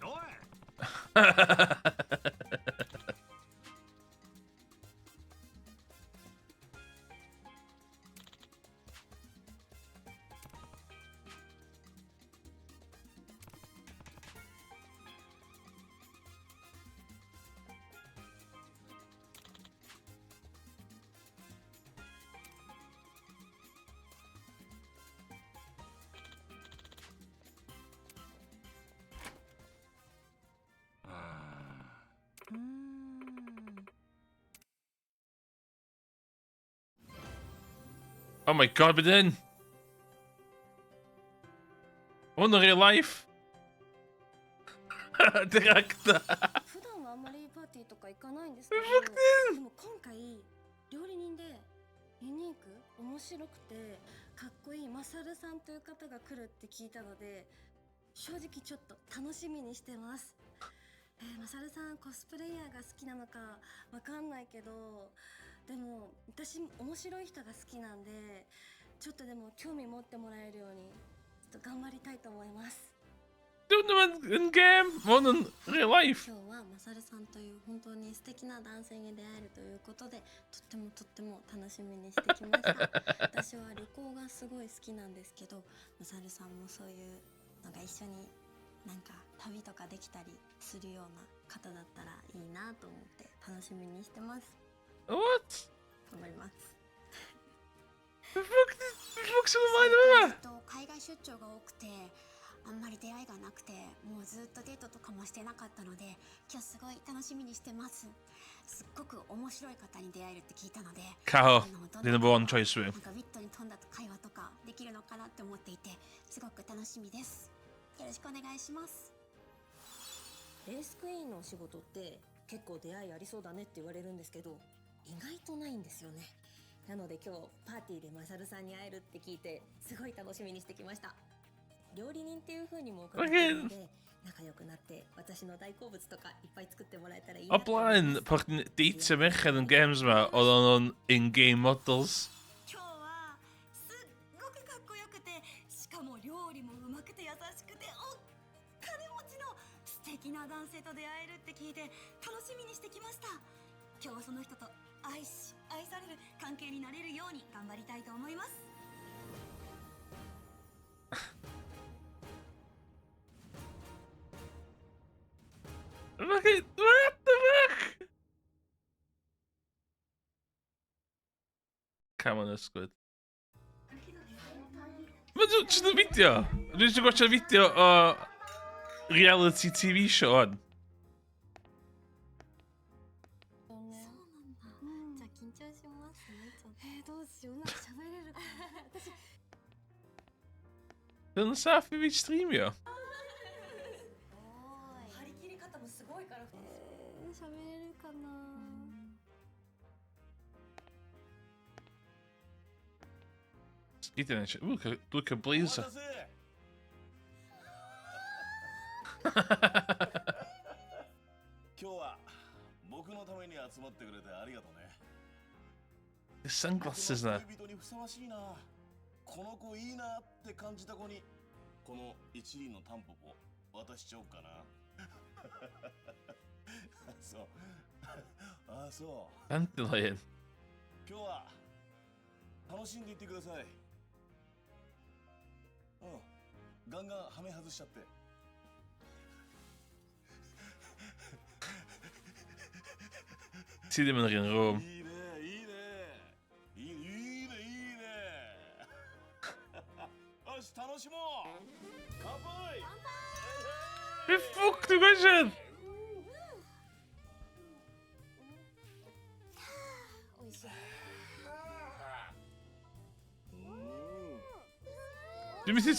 C: おい。
A: Oh my god, beth hyn? Hwn yn real life? Director.
D: 普段はあんまりパーティーとか行かないんですけど、でも今回料理人でユニーク面白くてかっこいいマサルさんという方が来るって聞いたので、正直ちょっと楽しみにしてます。マサルさんコスプレイヤーが好きなのかわかんないけど、でも私面白い人が好きなんで、ちょっとでも興味持ってもらえるようにちょっと頑張りたいと思います。
A: Dwi'n ddim yn game, mae hwn yn real life.
D: 今日はマサルさんという本当に素敵な男性に出会えるということで、とってもとっても楽しみにしてきました。私は旅行がすごい好きなんですけど、マサルさんもそういうのが一緒になんか旅とかできたりするような方だったらいいなと思って楽しみにしてます。
A: What?
D: 頑張ります。
A: The fuck, the fuck sy'n ymlaen yma?
F: ずっと海外出張が多くて、あんまり出会いがなくて、もうずっとデートとかもしてなかったので、今日すごい楽しみにしてます。すっごく面白い方に出会えるって聞いたので、
A: Kaho,
F: ど
A: the
F: んな
A: number one choice for
F: なんかウィットに富んだ会話とかできるのかなって思っていて、すごく楽しみです。よろしくお願いします。
D: レースクイーンのお仕事って結構出会いありそうだねって言われるんですけど、意外とないんですよね。なので今日パーティーでマサルさんに会えるって聞いて、すごい楽しみにしてきました。料理人っていう風にも伺ってるので、仲良くなって私の大好物とかいっぱい作ってもらえたらいいな
A: O blaen, pan chdi'n deitio merched yn games yma, oedd o'n in-game models.
F: 今日はすっごくかっこよくて、しかも料理もうまくて優しくてお金持ちの素敵な男性と出会えるって聞いて楽しみにしてきました。今日はその人と愛し愛される関係になれるように頑張りたいと思います。
A: Look at, what the fuck? Come on, ysgwyd. Mae'n jyst yn fideo. Dwi'n jyst yn gwachio fideo o reality TV show on.
F: そうなんだ。じゃあ緊張しますね。ちょっと。
D: どうしよう。うまく喋れるかな。私。
A: Dyna'n saff i fi streamio.
D: 張り切り方もすごいから。喋れるかな。
A: Sgidiau nes i... Ww, dwi'n cael blazer.
C: お待たせ。今日は僕のために集まってくれてありがとうね。
A: The sunglasses な。
C: 恋人にふさわしいな、この子いいなって感じた子にこの一輪のタンポポ渡しちゃおうかな。そう。ああ、そう。
A: Dandelion.
C: 今日は楽しんでいってください。うん、ガンガンはめ外しちゃって。
A: Ti ddim yn yr un room.
C: いいねいいねいいいいねいいね。よし、楽しもう。乾杯。
A: Be ffwc dwi'n gwestiwn?
D: 美味しい。
A: Dwi'n mynd i...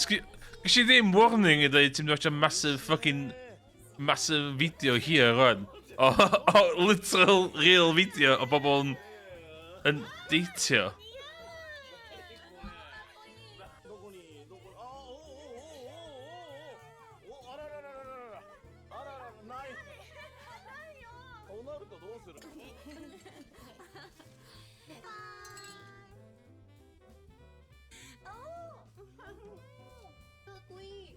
A: Ges i ddim warning i ddweud ti'n mynd i watch a massive fucking... massive video here rwan. O literal real video o bobl yn deitio.
C: どこにどこ、あ、おおおおおおおおお、あららららららあららら、ない。となるとどうする？
D: かっこいい。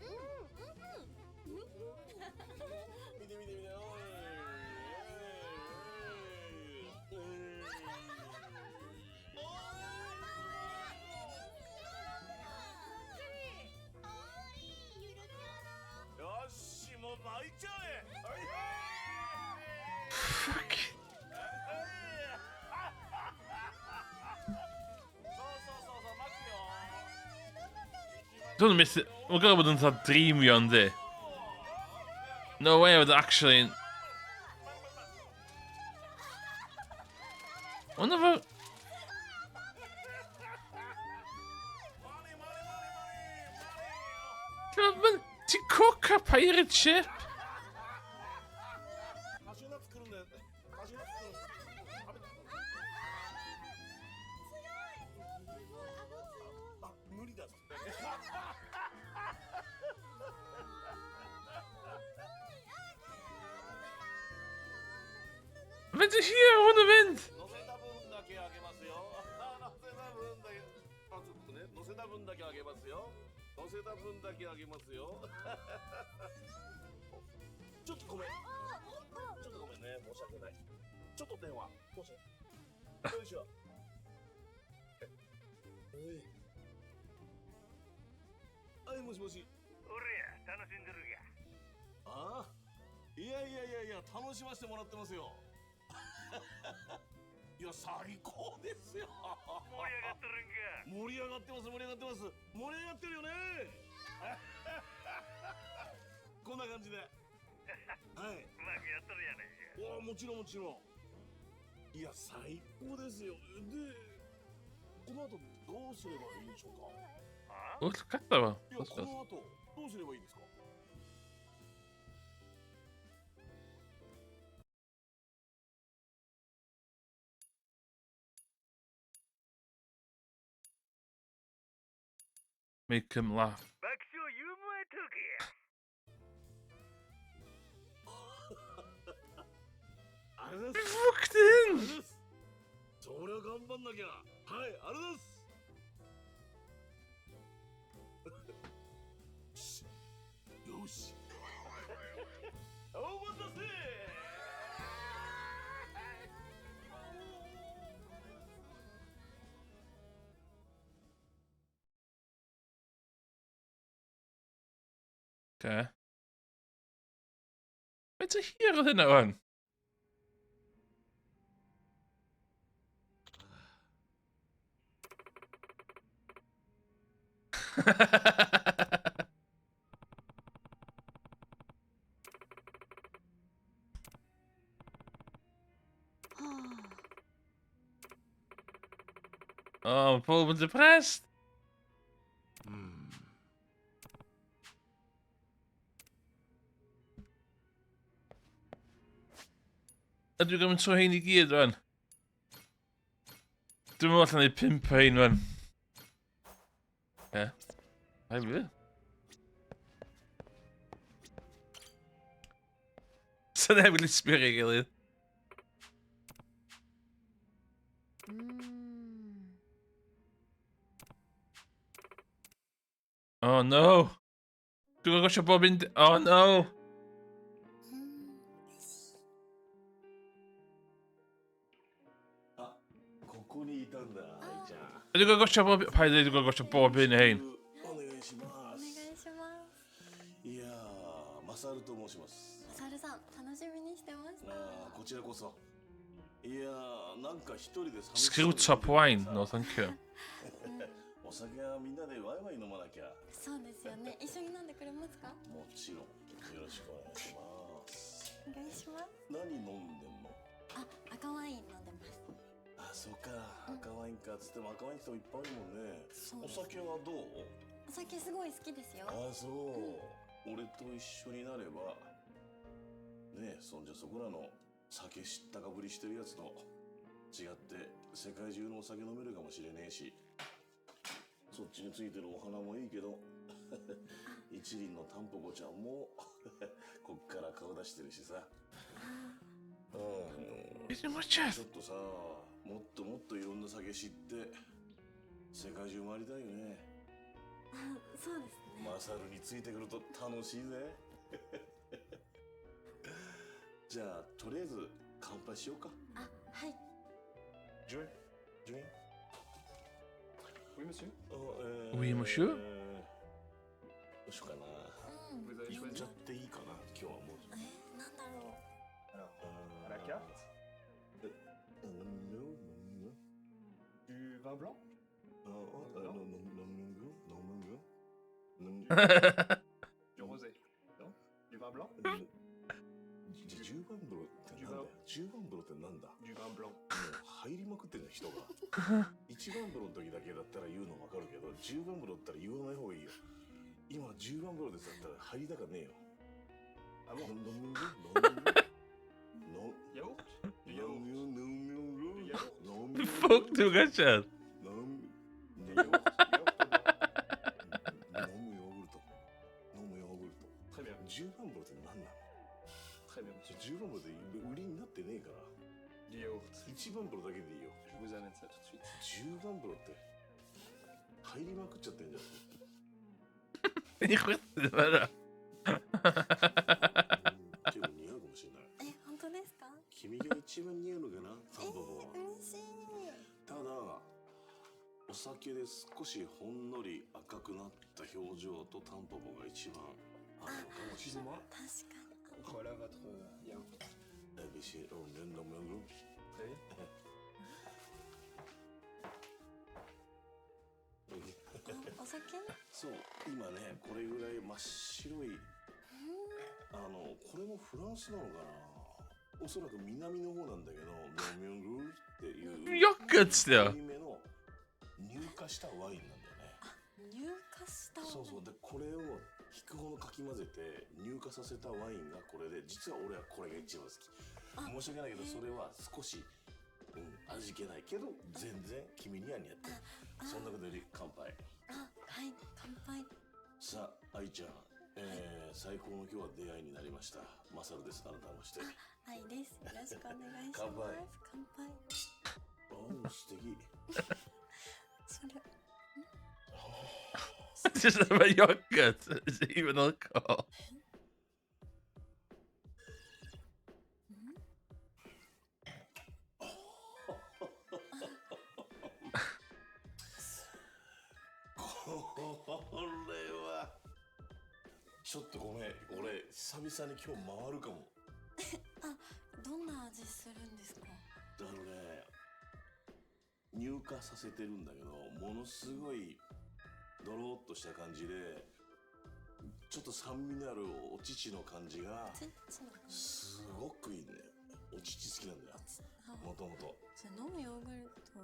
C: 見て見て見て、おいおいおい、よし、もう巻いちゃえ。
A: Fuck.
C: そうそうそうそう、巻くよ。
A: Dwi'n methu... Mae'n gorfod bod yn fatha dreamio yndi? No way oedd actually... Ond efo... Ti'n cook a pirate ship?
C: カシューナッツ来るんだよ。カシューナッツ来る。食べて。あ、無理だっつって。
A: Faint o hir hwn yn mynd?
C: 乗せた分だけあげますよ。乗せた分だけ。あ、ちょっとね、乗せた分だけあげますよ。乗せた分だけあげますよ。ちょっとごめん。ちょっとごめんね、申し訳ない。ちょっと電話。申し訳ない。よいしょ。はい、もしもし。
G: おりゃ、楽しんでるか？
C: ああ、いやいやいやいや、楽しませてもらってますよ。いや、最高ですよ。
G: 盛り上がっとるんか？
C: 盛り上がってます、盛り上がってます。盛り上がってるよね。こんな感じで。はい。
G: うまくやっとるやないか。
C: お、もちろんもちろん。いや、最高ですよ。で、この後どうすればいいんでしょうか？
G: あ。
A: O, gadael
C: いや、
A: fo.
C: この後どうすればいいですか？
A: Make him laugh.
G: 爆笑ユーモアトークや。
C: あれです。
A: Fucked
C: あ
A: in!
C: れです。そりゃ頑張んなきゃ。はい、あれです。よし。お待たせ。
A: Okay. Faint o hir oedd hynna wan?
F: は。
A: Oh, mae pob yn depressed. A dwi'n gymryd trwy hein i gyd, rwan. Dwi'n meddwl allan neud pump o hein, rwan. Ie. Ai fi. So neb wedi sbio ar ei gilydd.
B: うーん。
A: Oh no! Dwi'n gwybod bob un. Oh no!
D: うん、よし。
C: あ、ここにいたんだ、愛ちゃん。
A: Dwi'n gwybod bob. Paid dweud dwi'n gwybod bob un o hein.
C: お願いしま
D: お願
C: す。
D: いします。
C: いやー、マサルと申します。
D: マサルさん、楽しみにしてました。
C: あー、こちらこそ。いやー、なんか一人で寂しそう
A: Screw
C: に
A: top wine? No, thank you.
C: お酒はみんなでワイワイ飲まなきゃ。
D: そうですよね。一緒に飲んでくれますか？
C: もちろん。よろしくお願いします。
D: お願いします。
C: 何飲んでんの？
D: あ、赤ワイン飲んでます。
C: あ、そうか。赤ワインかっつっても、赤ワインってもいっぱいあるもんね。
D: そう。
C: お酒はどう？
D: お酒すごい好きですよ。
C: あ、そう。俺と一緒になればねえ、そんじゃそこらの酒知ったかぶりしてるやつと違って、世界中のお酒飲めるかもしれねえし、そっちについてるお花もいいけど、一輪のタンポポちゃんもこっから顔出してるしさ。うん。
A: Beth yw'n watchad?
C: ちょっとさ、もっともっといろんな酒知って、世界中回りたいよね。
D: あ、そうですね。
C: マサルについてくると楽しいぜ。じゃあ、とりあえず乾杯しようか。
D: あ、はい。
C: ジュンジュン。
H: Oui, monsieur.
A: Oui, monsieur.
C: どうしようかな。
D: うん。
H: Vous avez
C: 言っ
H: choisi.
C: ちゃっていいかな、今日はもう。
D: え、なんだろ。
H: Alors, à la carte,
C: うん。
H: du vin blanc,
C: うん。
H: du rosé. Non? Du vin blanc.
C: 10番風呂ってなんだよ。10番風呂ってなんだ？
H: Du vin blanc.
C: もう入りまくってるじゃん、人が。一番風呂の時だけだったら言うの分かるけど、10番風呂だったら言わない方がいいよ。今。10番風呂ですだったら入りたかねえよ。
H: Ah bon?
C: 飲む飲む飲
H: Yaourt? Du
C: む
H: yaourt.
C: 飲む
H: Du yaourt.
C: 飲む
A: Fuck du, Richard?
C: 飲む
H: Du yaourt. Yaourt au beurre.
C: 飲むヨーグルト飲むヨーグルト。
H: Très bien,
C: 10番風呂って何なの？
H: très bien, monsieur.
C: 10番風呂って売りになってねえから。
H: Du yaourt.
C: 1番風呂だけでいいよ。
H: Je vous amène ça tout de suite.
C: 10番風呂って入りまくっちゃってんじゃん。
A: Ni'n chwerthin yma.
C: 結構似合うかもしれない。
D: え、本当ですか？
C: 君が一番似合うのかな、タンポポは。
D: 嬉しい。
C: ただ、お酒で少しほんのり赤くなった表情とタンポポが一番合うのかもしれない。
H: Excusez-moi,
D: 確かに。
H: voilà votre yaourt.
C: エビシロンレンドメング。
H: Oui.
D: あ、お酒。
C: そう、今ね、これぐらい真っ白い、これもフランスなのかな。おそらく南の方なんだけど、ノミョングっていう
A: Yoghurt 'di o.
C: 濃いめの乳化したワインなんだよね。
D: 乳化した。
C: そうそう。で、これを引くほどかき混ぜて乳化させたワインがこれで、実は俺はこれが一番好き。申し訳ないけど、それは少し、うん、味気ないけど全然君には似合ってる。そんなことより乾杯。
D: あ、はい、乾杯。
C: さあ、愛ちゃん、最高の今日は出会いになりました。マサルです。改めまして。
D: 愛です。よろしくお願いします。
C: 乾杯。
D: 乾杯。
C: おお、素敵。
D: それ。
A: Just about yogurt. Is it even alcohol?
C: これはちょっとごめん、俺久々に今日回るかも。
D: あ、どんな味するんですか？
C: あのね、乳化させてるんだけど、ものすごいドローっとした感じで、ちょっと酸味のあるお乳の感じが
D: ちちの感じ。
C: すごくいいね。お乳好きなんだよ、もともと。
D: それ飲むヨーグルト。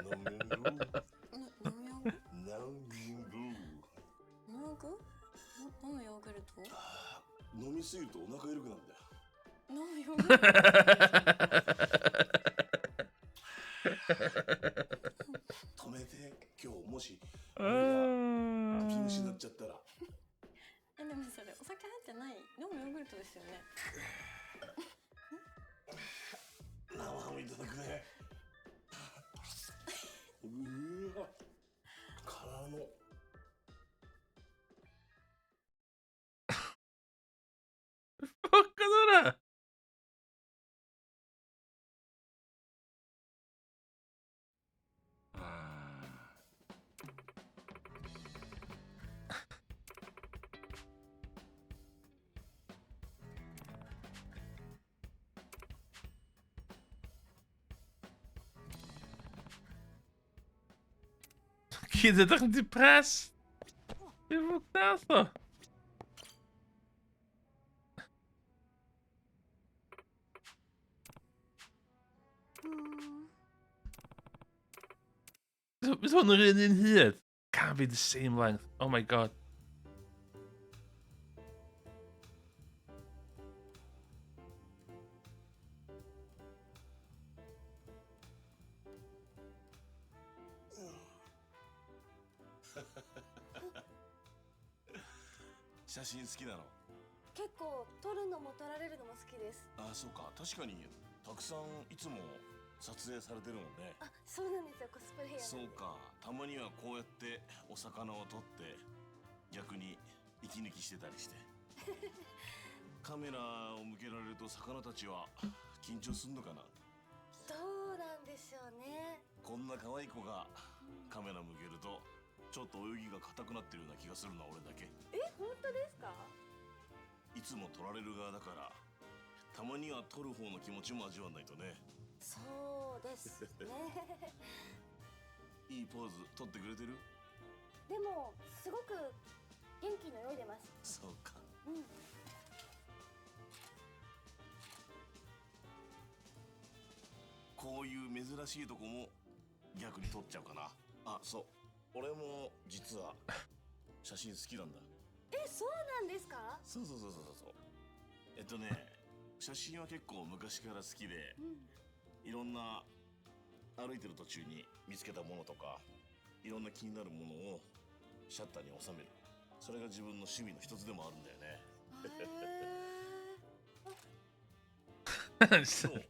C: 飲むヨーグルト。
D: 飲むヨーグル
C: 飲む
D: ト。飲むヨーグルト。
C: 飲みすぎるとお腹緩くなるんだよ。
D: 飲むヨーグルト。
C: 止めて、今日もし俺がピンシになっちゃったら。
D: え、でもそれお酒入ってない飲むヨーグルトですよね。
C: 生ハムいただくね。うわ、からの。
A: Fuck oedd hwnna? Gyd ydych yn depressed? Be fuck nath o? Bydd hwn yr un un hyd? Can't be the same length. Oh my God.
C: 写真好きなの？
D: 結構撮るのも撮られるのも好きです。
C: ああ、そうか。確かにたくさんいつも撮影されてるもんね。
D: あ、そうなんですよ。コスプレイヤー。
C: そうか。たまにはこうやってお魚を撮って逆に息抜きしてたりして。カメラを向けられると魚たちは緊張すんのかな？
D: どうなんでしょうね。
C: こんな可愛い子がカメラ向けるとちょっと泳ぎが硬くなってるような気がするのは俺だけ。
D: え、本当ですか？
C: いつも撮られる側だから、たまには撮る方の気持ちも味わわないとね。
D: そうですね。
C: いいポーズ撮ってくれてる？
D: でもすごく元気に泳いでます。
C: そうか。
D: うん。
C: こういう珍しいとこも逆に撮っちゃうかな。あ、そう。俺も実は写真好きなんだ。
D: え、そうなんですか？
C: そうそうそうそうそう。写真は結構昔から好きで、いろんな歩いてる途中に見つけたものとか、いろんな気になるものをシャッターに収める。それが自分の趣味の一つでもあるんだよね。そう。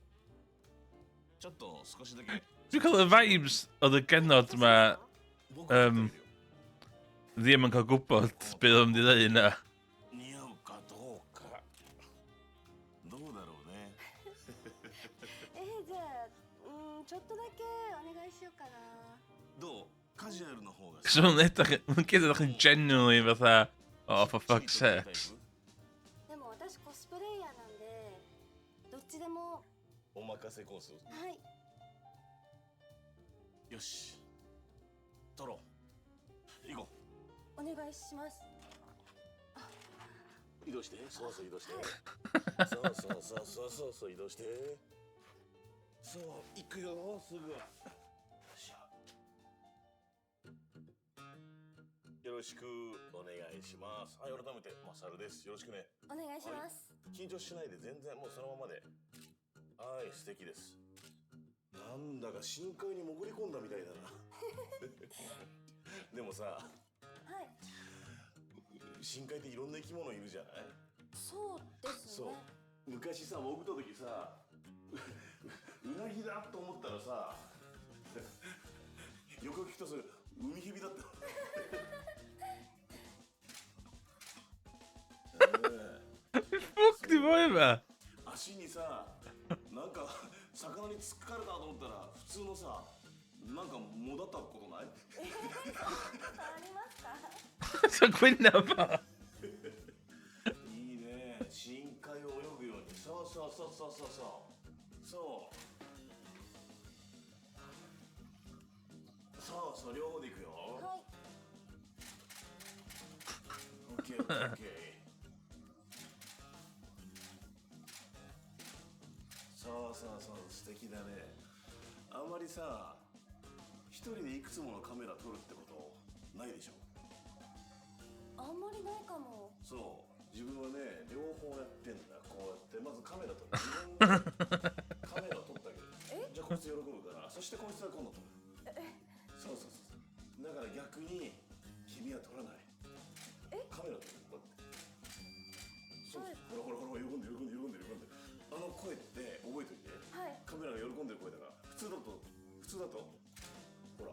C: ちょっと少しだけ。
A: Dwi'n cael y vibes oedd y genod ma ddim yn cael gwybod beth o'n mynd i ddweud yna.
C: 似合うかどうか。どうだろうね。
D: え、じゃあ、うん、ちょっとだけお願いしようかな。
C: どう？カジュアルの方が。
A: Cos mae'n edrych, mae'n gyd edrych yn genuinely fatha, oh, for fuck's sake.
D: でも私コスプレイヤーなんで、どっちでも。
C: お任せコース。
D: はい。
C: よし、撮ろう。行こ
D: う。お願いします。
C: 移動して。そうそう、移動して。そうそうそうそうそうそう、移動して。そう、行くよ、すぐ。よろしくお願いします。はい、改めてマサルです。よろしくね。
D: お願いします。
C: はい、緊張しないで全然もうそのままで。はい、素敵です。なんだか深海に潜り込んだみたいだな。でもさ、
D: はい、
C: 深海っていろんな生き物いるじゃない？
D: そうですね。
C: そう。昔さ、潜った時さ、うなぎだと思ったらさ、よく聞くとそれ海蛇だった。
A: Fuck di boi yma?
C: 足にさ、なんか魚に突っかかれたと思ったら普通のさ、なんかもだったことない？
D: ありますか？
A: So gwyneb o.
C: いいね、深海を泳ぐように。そうそうそうそうそうそう。そう。そうそう、両方でいくよ。
D: はい。
C: オッケーオッケー。そうそうそう、素敵だね。あんまりさ、一人でいくつものカメラ撮るってことないでしょ？
D: あんまりないかも。
C: そう、自分はね、両方やってんだ。こうやってまずカメラ撮る。自分がカメラを撮ってあげる。じゃあこいつ喜ぶから。そしてこいつは今度撮る。そうそうそうそう。だから逆に君は撮らない。カメラ撮る。こうやって。そう、ほらほらほら、喜んでる喜んでる喜んでる喜んでる。あの声って覚えておいて。
D: はい。
C: カメラが喜んでる声だから。普通だと、普通だとほら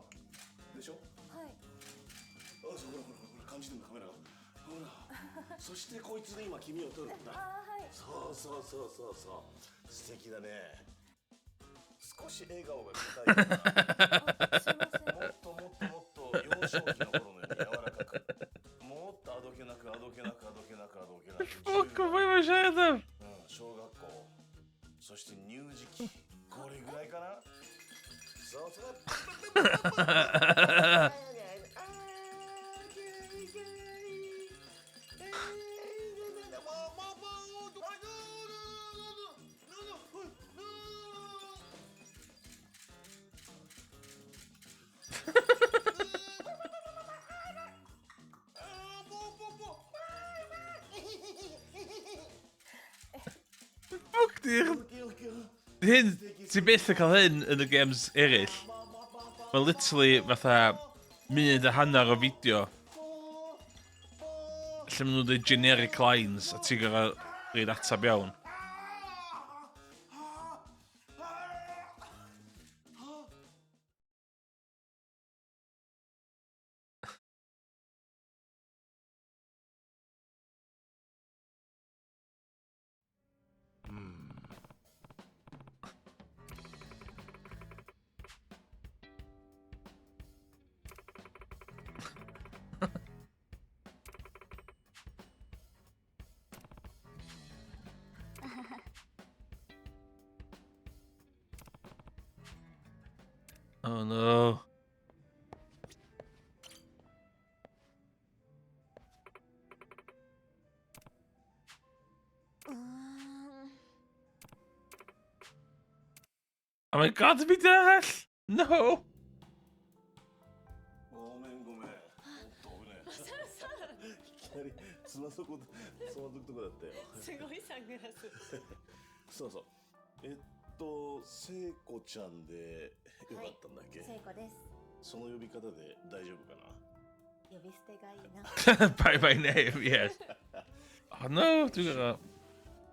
C: でしょ？
D: はい。
C: あ、そう、ほらほらほら、感じてるのカメラが。ほら。そしてこいつで今君を撮るんだ。
D: あ、はい。
C: そうそうそうそうそう。素敵だね。少し笑顔が硬いかな。
D: すいません。
C: もっともっともっと幼少期の頃のように柔らかく。もっとあどけなくあどけなくあどけなくあどけなく。
A: Fuck, o boi mae'n siarad am?
C: うん、小学校、そして乳児期、これぐらいかな。そうそう。
A: Fuck di'r... Hyn, ti byth yn cael hyn yn y games eraill. Mae literally fatha munud a hanner o fideo lle maen nhw'n dweud generic lines a ti'n gorfod rhoid atab iawn. Oh no.
B: うーん。
A: Oh my god, fi arall! No!
C: ごめんなりつまそこつまずくとこだったよ。
F: すごいサングラス。
C: そうそう、聖子ちゃんでよかったんだっけ？
F: 聖子です。
C: その呼び方で大丈夫かな？
F: 呼び捨てがいいな。
A: By my name, yes. Oh no, dwi'n gwybod.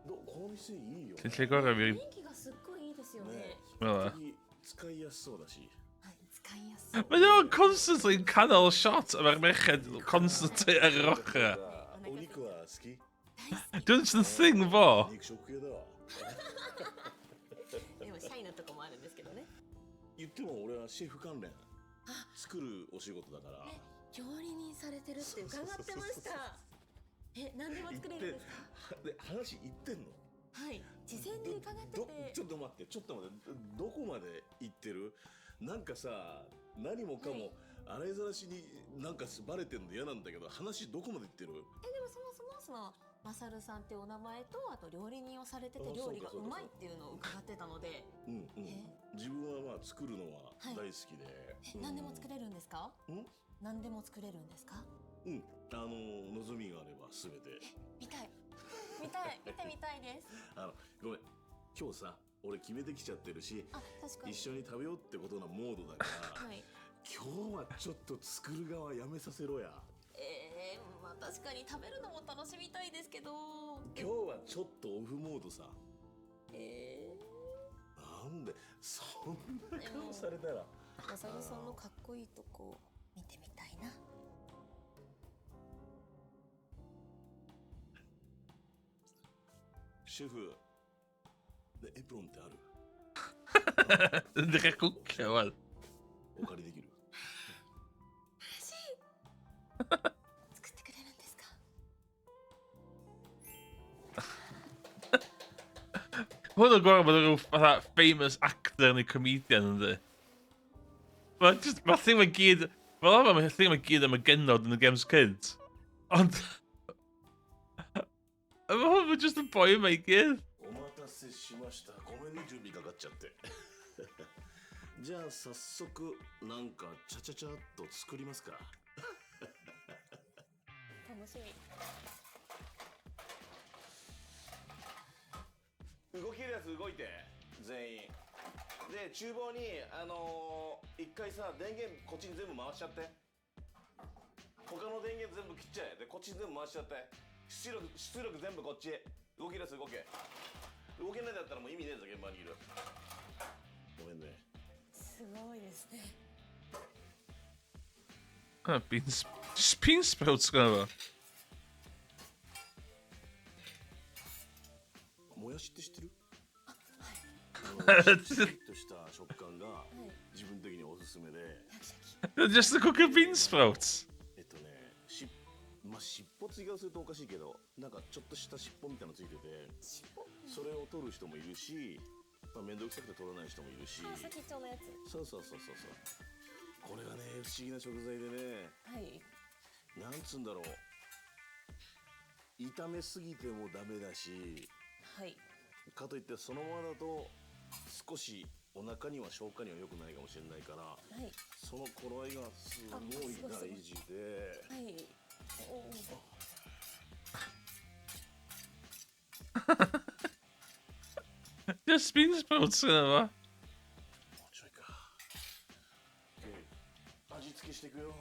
C: この店いいよ。
A: Ti'n lle gorau fi
D: 雰囲気がすっごいいいですよね。
C: ね。
A: fel 'na.
C: 比較的使いやすそうだし。
F: はい、使いやすい。
A: Mae nhw'n constantly yn canol shot a mae'r merched constantly ar yr ochr.
C: お肉は好き？
A: Dwi'n just yn thing fo.
C: 肉食系だわ。
F: でもシャイなとこもあるんですけどね。
C: 言っても、俺はシェフ関連作るお仕事だから。
D: 料理人されてるって伺ってました。え、何でも作れるんですか？
C: で、話言ってんの？
F: はい、事前に伺ってて。
C: ちょっと待って、ちょっと待って。どこまで行ってる？なんかさ、何もかも洗いざらしになんかバレてんの嫌なんだけど、話どこまで行ってる？
F: え、でもそもそもそのマサルさんってお名前と、あと料理人をされてて、
C: あ、
F: 料理が
C: そうかそうか。
F: うまいっていうのを伺ってたので。
C: うんうん。自分はまあ作るのは大好きで。
F: え、何でも作れるんですか？
C: ん。
F: 何でも作れるんですか？
C: うん、望みがあれば全て。
F: 見たい、見たい、見てみたいです。
C: ごめん、今日さ、俺決めてきちゃってるし、
F: あ、確かに。
C: 一緒に食べようってことなモードだから、今日はちょっと作る側やめさせろや。
F: えー、まあ確かに食べるのも楽しみたいですけど。
C: 今日はちょっとオフモードさ。
F: え。
C: なんでそんな顔されたら。
F: マサルさんのかっこいいとこ見てみたいな。
C: シェフで、エプロンってある？
A: Yn dechrau cwcio, wan.
C: お借りできる？
F: 嬉しい。作ってくれるんですか？
A: Hwn o'n gorau bod yn rhyw fatha famous actor neu comedian, yndi. Mae just, mae'r thing mae gyd. Fel arfer mae'r thing mae gyd am y genod yn y games cynt. Ond mae hwn yn just yn boi yma i gyd.
C: お待たせしました。ごめんね、準備かかっちゃって。じゃあ早速なんかチャチャチャっと作りますか。
F: 楽しみ。
C: 動けるやつ動いて、全員で。厨房に一回さ、電源こっちに全部回しちゃって。他の電源全部切っちゃえ。で、こっちに全部回しちゃって。出力出力全部こっち。動けるやつ動け。動けないんだったら、もう意味ねえぞ、現場にいる。ごめんね。
F: すごいですね。
A: Ah, beans. Just bean sprouts gyda fo.
C: もやしって知ってる？シャキッとした食感が自分的におすすめで。
A: Just the cooking bean sprouts.
C: まあ、尻尾追加するとおかしいけど、なんかちょっとした尻尾みたいなのついてて、
F: 尻尾。
C: それを取る人もいるし、まあ、面倒くさくて取らない人もいるし。
F: あ、先っちょのやつ。
C: そうそうそうそうそう。これがね、不思議な食材でね。なんつうんだろう、炒めすぎてもダメだし、かといってそのままだと少しお腹には消化には良くないかもしれないから、その頃合いがすごい大事で。
F: はい、おー。
A: Just bean sprouts gyda fo.
C: もうちょいか。 OK、 味付けしていくよ。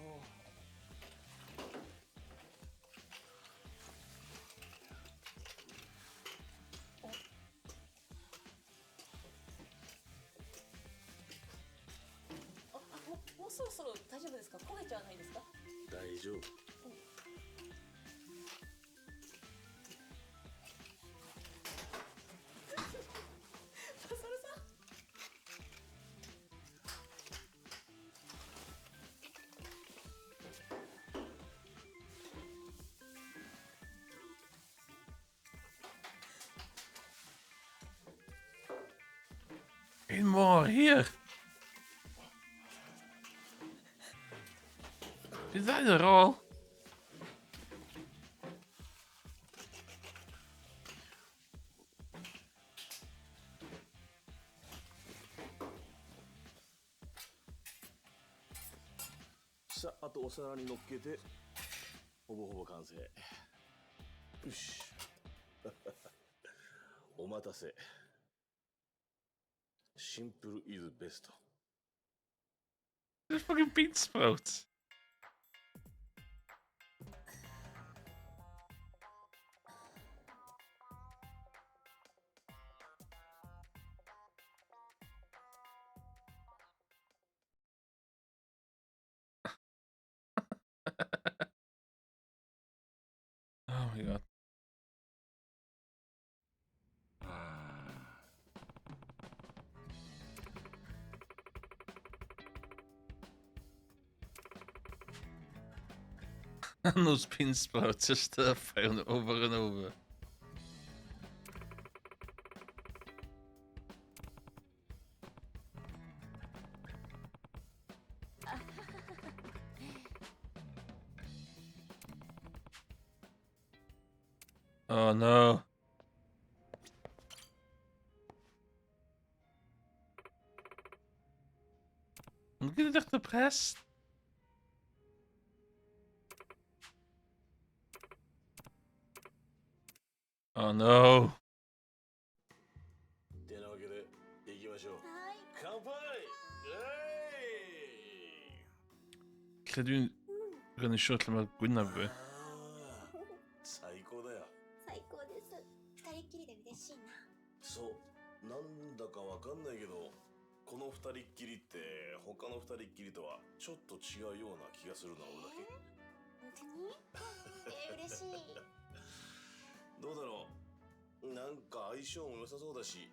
F: ああ、もうそろそろ大丈夫ですか？焦げちゃわないですか？
C: 大丈夫。
F: マサルさん。
A: Un mor hir. Bydd ddau ar ôl.
C: さあ、あとお皿に乗っけてほぼほぼ完成。よし。お待たせ。 Simple is best.
A: This fucking bean sprout. Oh my god. And those pin sprouts are stir frying over and over. Oh no. Ond gyda ddechrau depressed. Oh no.
C: てなわけで、行きましょう。
F: はい。
C: 乾杯。
A: Lle dwi'n... Gwneud yn siŵr lle mae gwynaf fi.
C: あー最高だよ。
F: 最高です。二人っきりで嬉しいな。
C: そう、なんだかわかんないけど、この二人っきりって他の二人っきりとはちょっと違うような気がするのは俺だけ？
F: 本当に？嬉しい。
C: どうだろう、なんか相性も良さそうだし。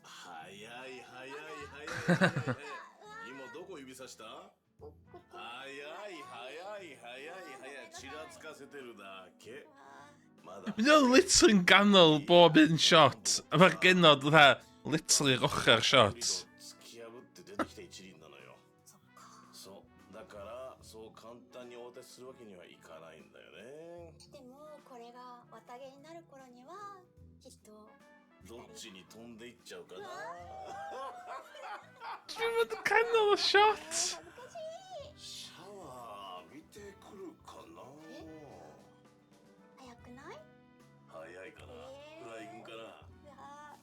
C: 早い早い早い早い早い。今どこ指さした？
F: ここ。
C: 早い早い早い早い。ちらつかせてるだけ。まだ。
A: Mae'n o'n literally yn ganol bob un shot. A mae'r genod fatha literally ar ochr shot.
C: 突き破って出てきた一輪なのよ。
F: そっか。
C: そう、だからそう簡単にお渡しするわけにはいかないんだよね。
F: でもこれが綿毛になる頃にはきっと
C: どっちに飛んでいっちゃうかな。
A: Dwi'n mynd yn canol y shot.
F: 恥ずかしい。
C: シャワー浴びてくるかな。
F: 早くない？
C: 早いかな。フライングかな。
F: うわ。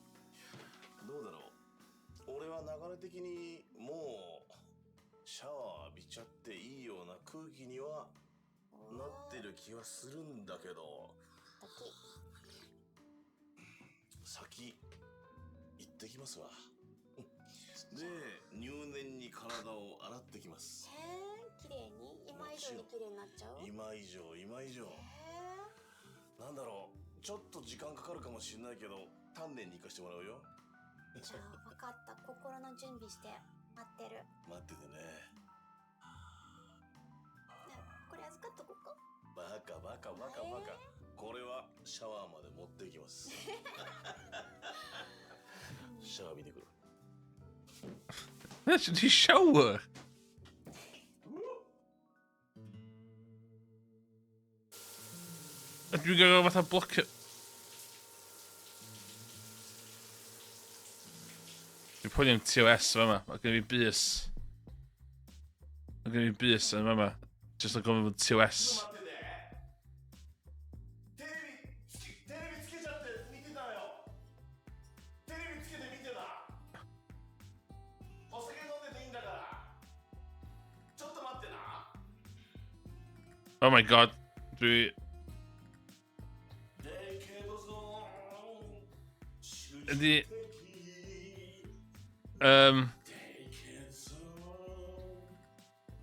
C: どうだろう、俺は流れ的にもうシャワー浴びちゃっていいような空気にはなってる気はするんだけど。
F: ドキ。
C: 先行ってきますわ。で、入念に体を洗ってきます。
F: えー、綺麗に？今以上に綺麗になっちゃう？
C: 今以上、今以上。なんだろう、ちょっと時間かかるかもしれないけど、丹念に行かしてもらうよ。
F: じゃあ分かった。心の準備して待ってる。
C: 待っててね。
F: ね、これ預かっとこうか。
C: バカバカバカバカ。これはシャワーまで持っていきます。シャワー見てくる。
A: Nes i shower. A dwi'n gael fatha blocio... Dwi'n poeni am TOS fa yma. Mae gen i fi bus. Mae gen i fi bus yn fama. Just yn gofyn fod TOS.
C: 待ってて。テレビつけちゃって見てたよ。テレビつけて見てた。お酒飲んでていいんだから、ちょっと待ってな。
A: Oh my god. Dwi...
C: デケードゾーン集中
A: Ydy...
C: 的。 デケードゾー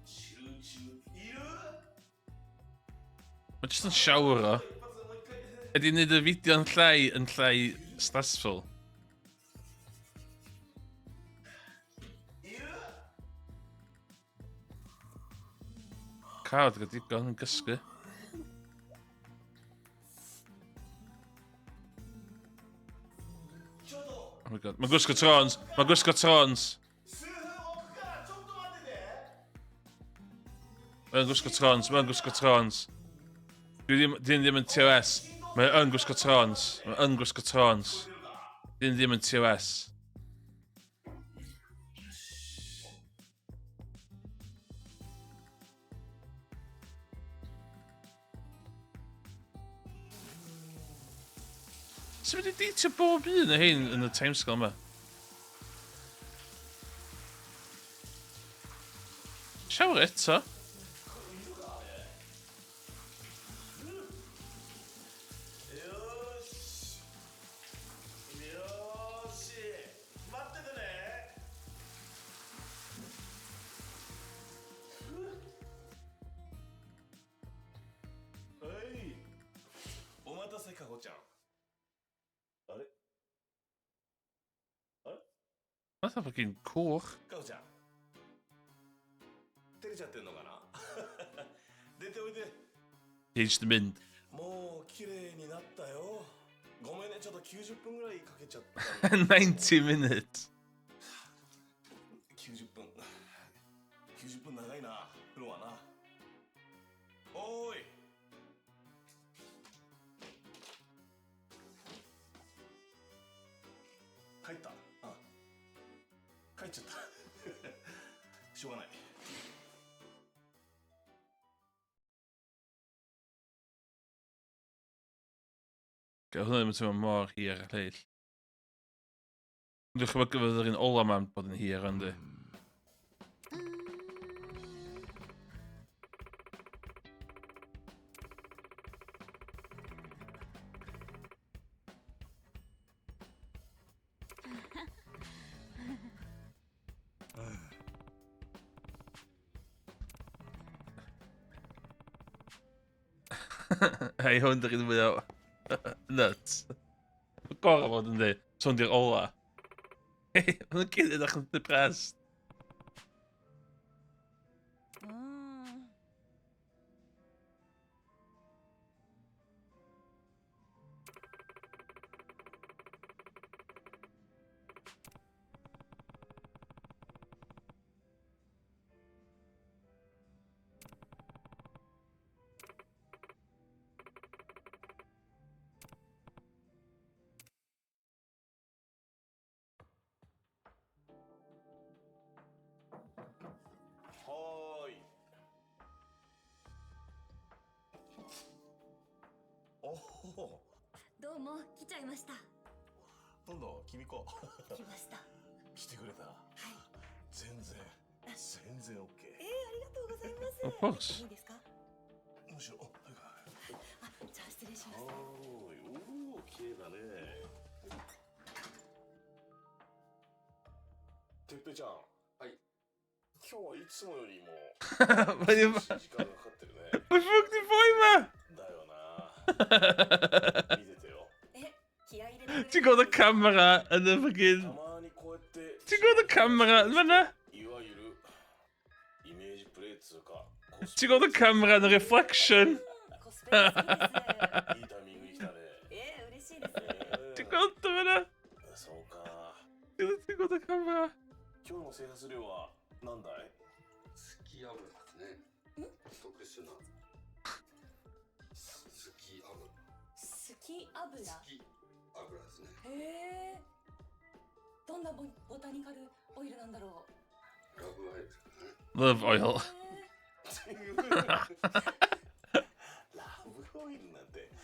C: ン集中いる。
A: Mae jyst yn shower o.
C: 一発もう一回。
A: Ydy wneud y fideo yn llai stressful.
C: いる。
A: Cawd, gyda digon yn gysgu.
C: ちょっと
A: Oh my god. Mae'n gwisgo trons! Mae'n gwisgo trons!
C: 数分置くから、ちょっと待ってて。
A: Mae'n gwisgo trons, mae'n gwisgo trons. Dwi ddim yn TOS. Mae yn gwisgo trons. Mae yn gwisgo trons. Dwi ddim yn TOS. Sut wedi deitio bob un o hyn yn y timescale yma? Siawr eto.
C: お待たせかごちゃんあれあれ
A: Fatha fucking cwch.
C: かごちゃん照れちゃってんのかな出ておいで
A: Hi jyst yn mynd.
C: もう綺麗になったよごめんねちょっと90分ぐらいかけちゃった
A: 90 minutes.
C: 90分90分長いな風呂はなおーい帰ったあ帰っちゃったしょうがない
A: Gael hwnna ddim yn teimlo mor hir a lleill. Dwi'n chybod gyfer yr un ola ma'n bod yn hir, yndi. Hei, hwn dych chi'n mwy o nuts. Mae gorau fod yn dweud, so hwn di'r ola. Hei, hwn yn gyd edrych yn depressed.
F: うーん
C: はーいおお
F: どうも来ちゃいました
C: 今度君子
F: 来ました
C: 来てくれた
F: はい
C: 全然全然 OK
F: えー、ありがとうございます
A: Of course.
F: いいですか
C: むしろおはいはい
F: あじゃあ失礼します
C: はーいおお綺麗だねてっぺいちゃん
H: はい
C: 今日はいつもよりも
A: Mae'n
C: 少し時間がかかってるね
A: fucking boi ma!
C: だよな見ててよ
F: え気合い入れて
A: Ti'n gweld y camera yn y fucking...
C: たまにこうやって
A: Ti'n gweld y camera yn fan'na?
C: いわゆるイメージプレイつうかコス
A: Ti'n gweld y camera yn y reflection?
F: コスプレ好きです
C: いいタイミングに来たね
F: えー、嬉しいです
A: Ti'n gweld o fan'na?
C: そうか
A: Ti'n gweld y camera?
C: 今日の生活量は何だい
H: すき油ですね。特殊な。すすき油。
F: すき油
H: すき油ですね。
F: へえどんなボボタニカルオイルなんだろ
H: ラブアイですかね。
A: Love oil.
F: う
C: ラブオイルなんてじ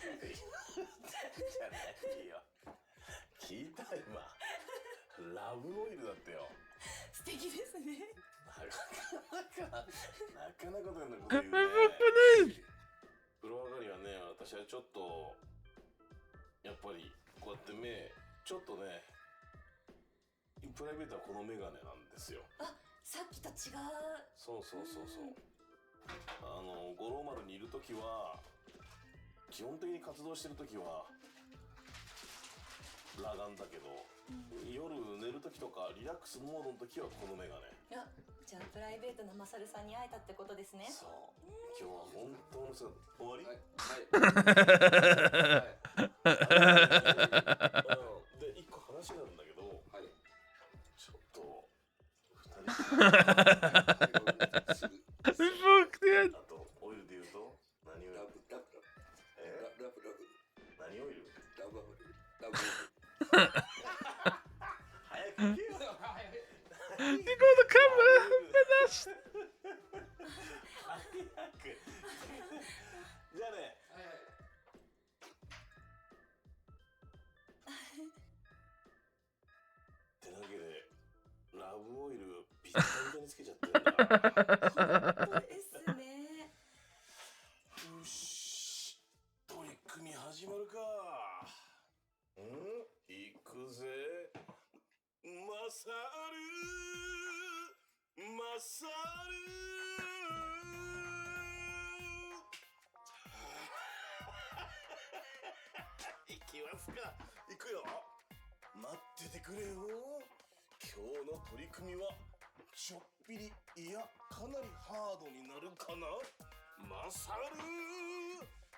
C: ゃないよ聞いた今ラブオイルだってよ
F: 素敵ですね
C: なかなかなかなかなこと言う
A: Mae'n
C: ね
A: fucking
C: 風呂上がりはね私はちょっとやっぱりこうやって目ちょっとねプライベートはこの眼鏡なんですよ
F: あさっきと違う
C: そうそうそうそうあの五郎丸にいる時は基本的に活動してる時は裸眼だけど、夜寝る時とかリラックスモードの時はこの眼鏡
F: あじゃあプライベートなマサルさんに会えたってことですね
C: そう今日は本当の姿終わり、
H: はい。はい。
C: うんで一個話があるんだけど
H: はい。
C: ちょっと二人
H: すぐ。
A: Fucking...
C: あとオイルで言うと何オイル
H: ラブラブ
C: え
H: ラブラブラブ
C: 何オイル
H: ラブラブラブ。
C: 早く言えよ
A: Ti'n gweld y camera yn ffenest?
C: 早くじゃあね
H: はいはい。
F: 当ですね。
C: よし、取り組み始まるか。うん、行くぜ。マサル、マサル。行きますか。行くよ。待っててくれよ。今日の取り組みはちょっぴり、いや、かなりハードになるかな。マサル、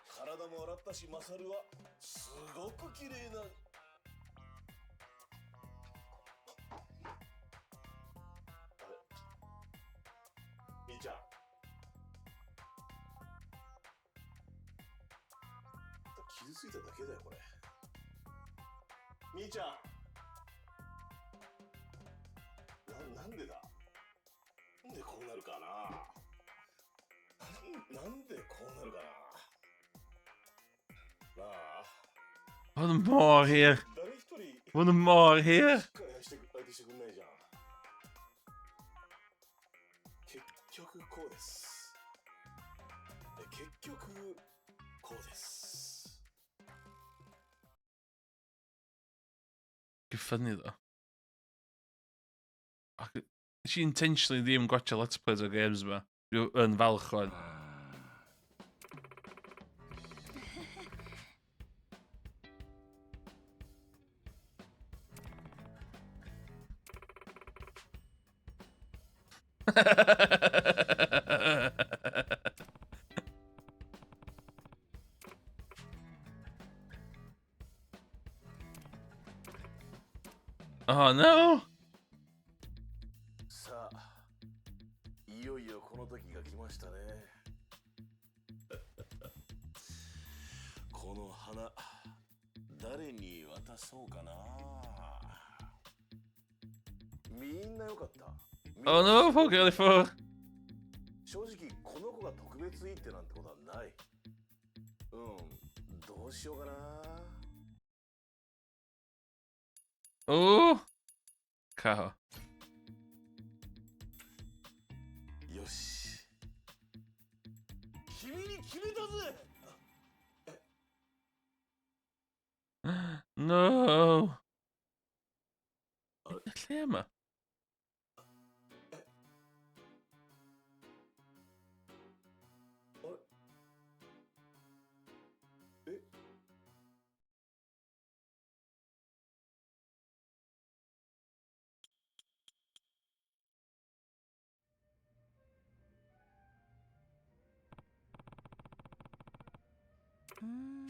C: 体も洗ったし、マサルはすごく綺麗な。あれ、みーちゃん、傷ついただけだよこれ。みーちゃん、なんでだ、なんでこうなるかな。なんでこうなるかな。なあ。
A: Hwn yn mor hir.
C: 誰一人
A: Hwn yn mor hir.
C: しっかり相手してくんないじゃん。結局こうです。結局こうです。
A: Good funny though. Ac nes i intentionally ddim gwatcha Let's Plays o games yma. Dwi yn falch o'n. Oh no!
C: さあ、いよいよこの時が来ましたね。この花、誰に渡そうかな。みんなよかった。
A: Oh no, poor girl for.
C: 正直この子が特別いいってなんてことはない。うん、どうしようかな。
A: Oh! Cow.
C: よし、君に決めたぜ。
A: No! Lle yma?
C: え、
B: うーん。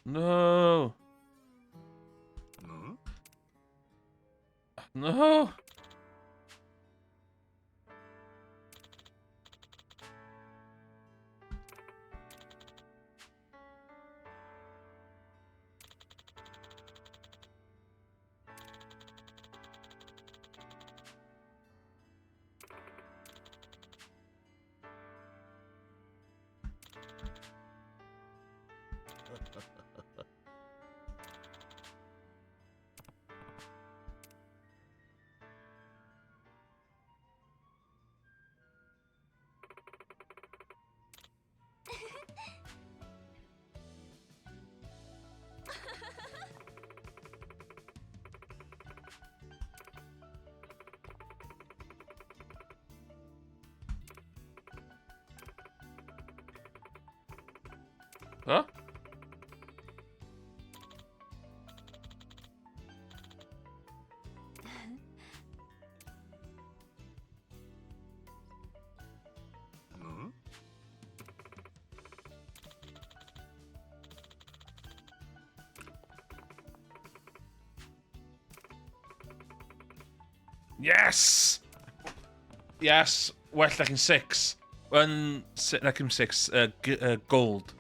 A: No! No! Huh? Yes! Yes! Well na chi'n 6. Yn... Na chi'n 6. Gold.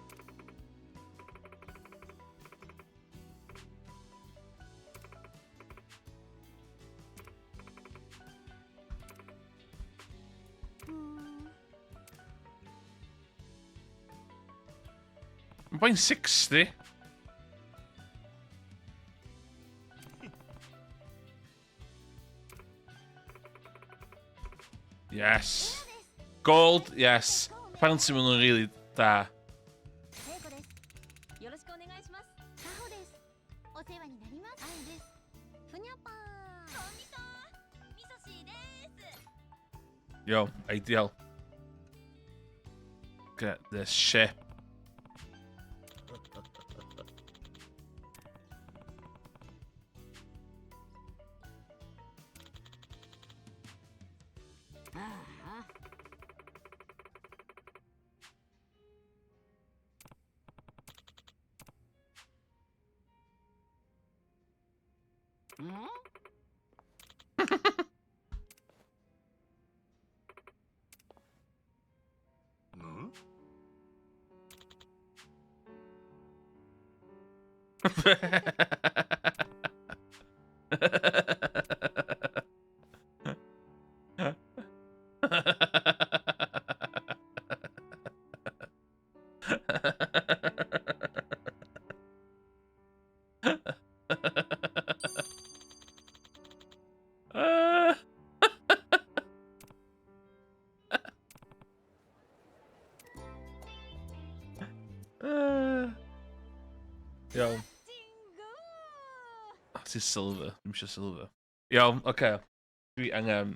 A: Mae'n boi'n 60. Yes. Gold, yes. Apparently maen nhw'n really da. Yo, ideal. Get this ship. Iawn. Oh, ti silver. Dwi'n eisiau silver. Iawn, oce. Okay. Dwi angen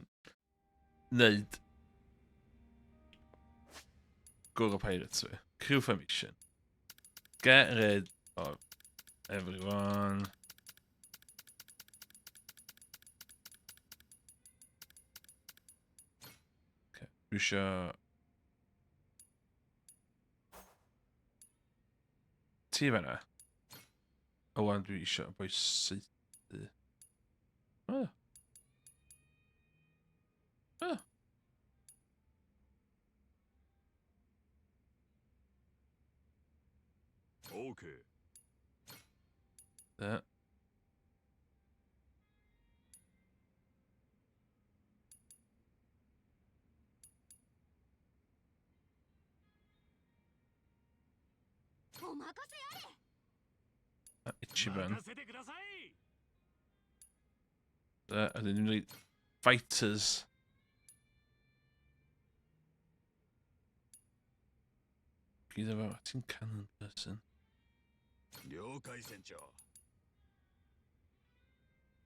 A: wneud Goro Pirates fi. Crew formation. Get rid of everyone. Okay. Dwi eisiau... Ti fan'na. O wan dwi eisiau boi saethu. Oh. Oh.
C: Okay.
A: That. Ichiban. A dyn ni'n fighters. Gyda fo, ti'n cannon person.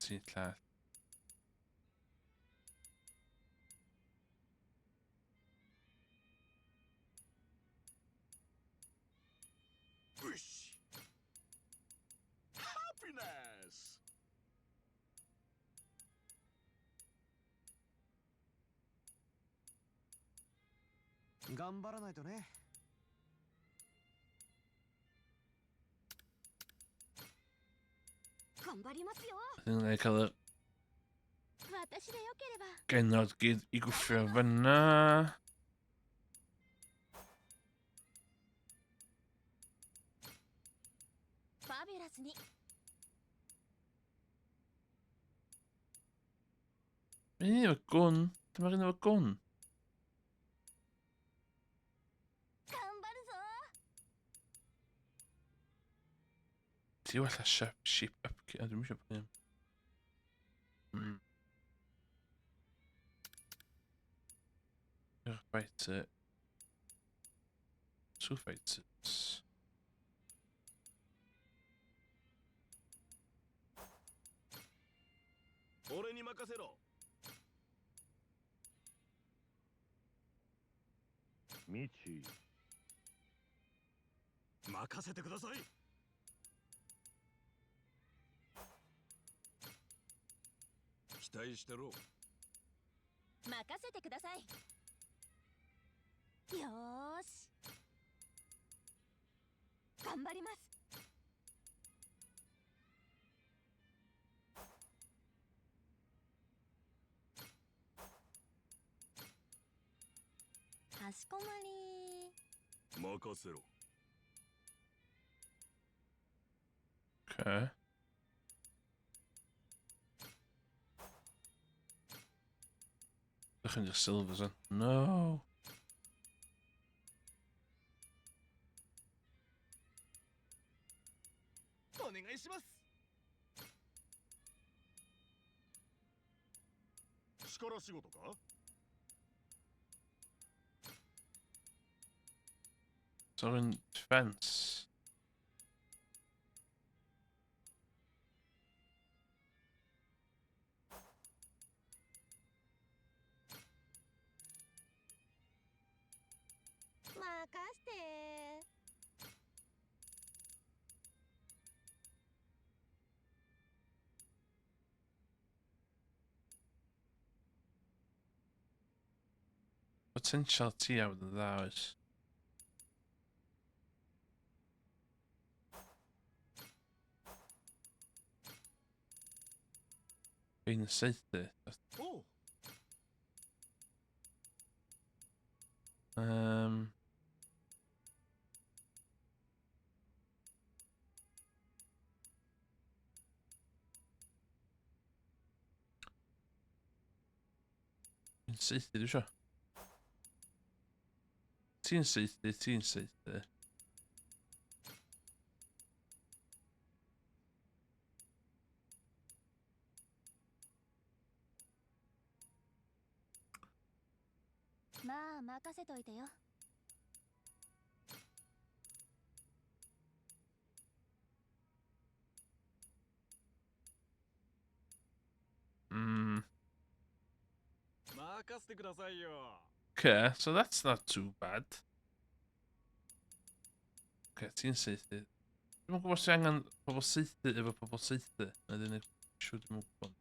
A: Ti'n llall.
C: Happiness! Dwi'n ei cael y genod gyd i gwffio fyna. Un efo gwn. Dyma'r un efo gwn. Ti wella ship, ship up... A dwi'n eisiau pwy. Fighter. Two fighters.
G: Michi.
D: しこまり。
C: 任せろ。
A: Okay. Ddech chi'n silvers yn. No.
E: お願いします。
C: 力仕事か。
A: Sovereign defense.
D: 任して。
A: Potential ti am yn dda oes. Fi'n saethu.
E: おう。
A: Fi'n saethu dwi isio. Ti'n saethu, ti'n saethu.
B: まあ任せといてよ。
E: 任せてくださいよ。
A: Okay, so that's not too bad. Okay, ti'n saethu. Dwi'm yn gwybod os ti angen pobl saethu efo pobl saethu. Na dyna siŵr dwi'm yn gwybod.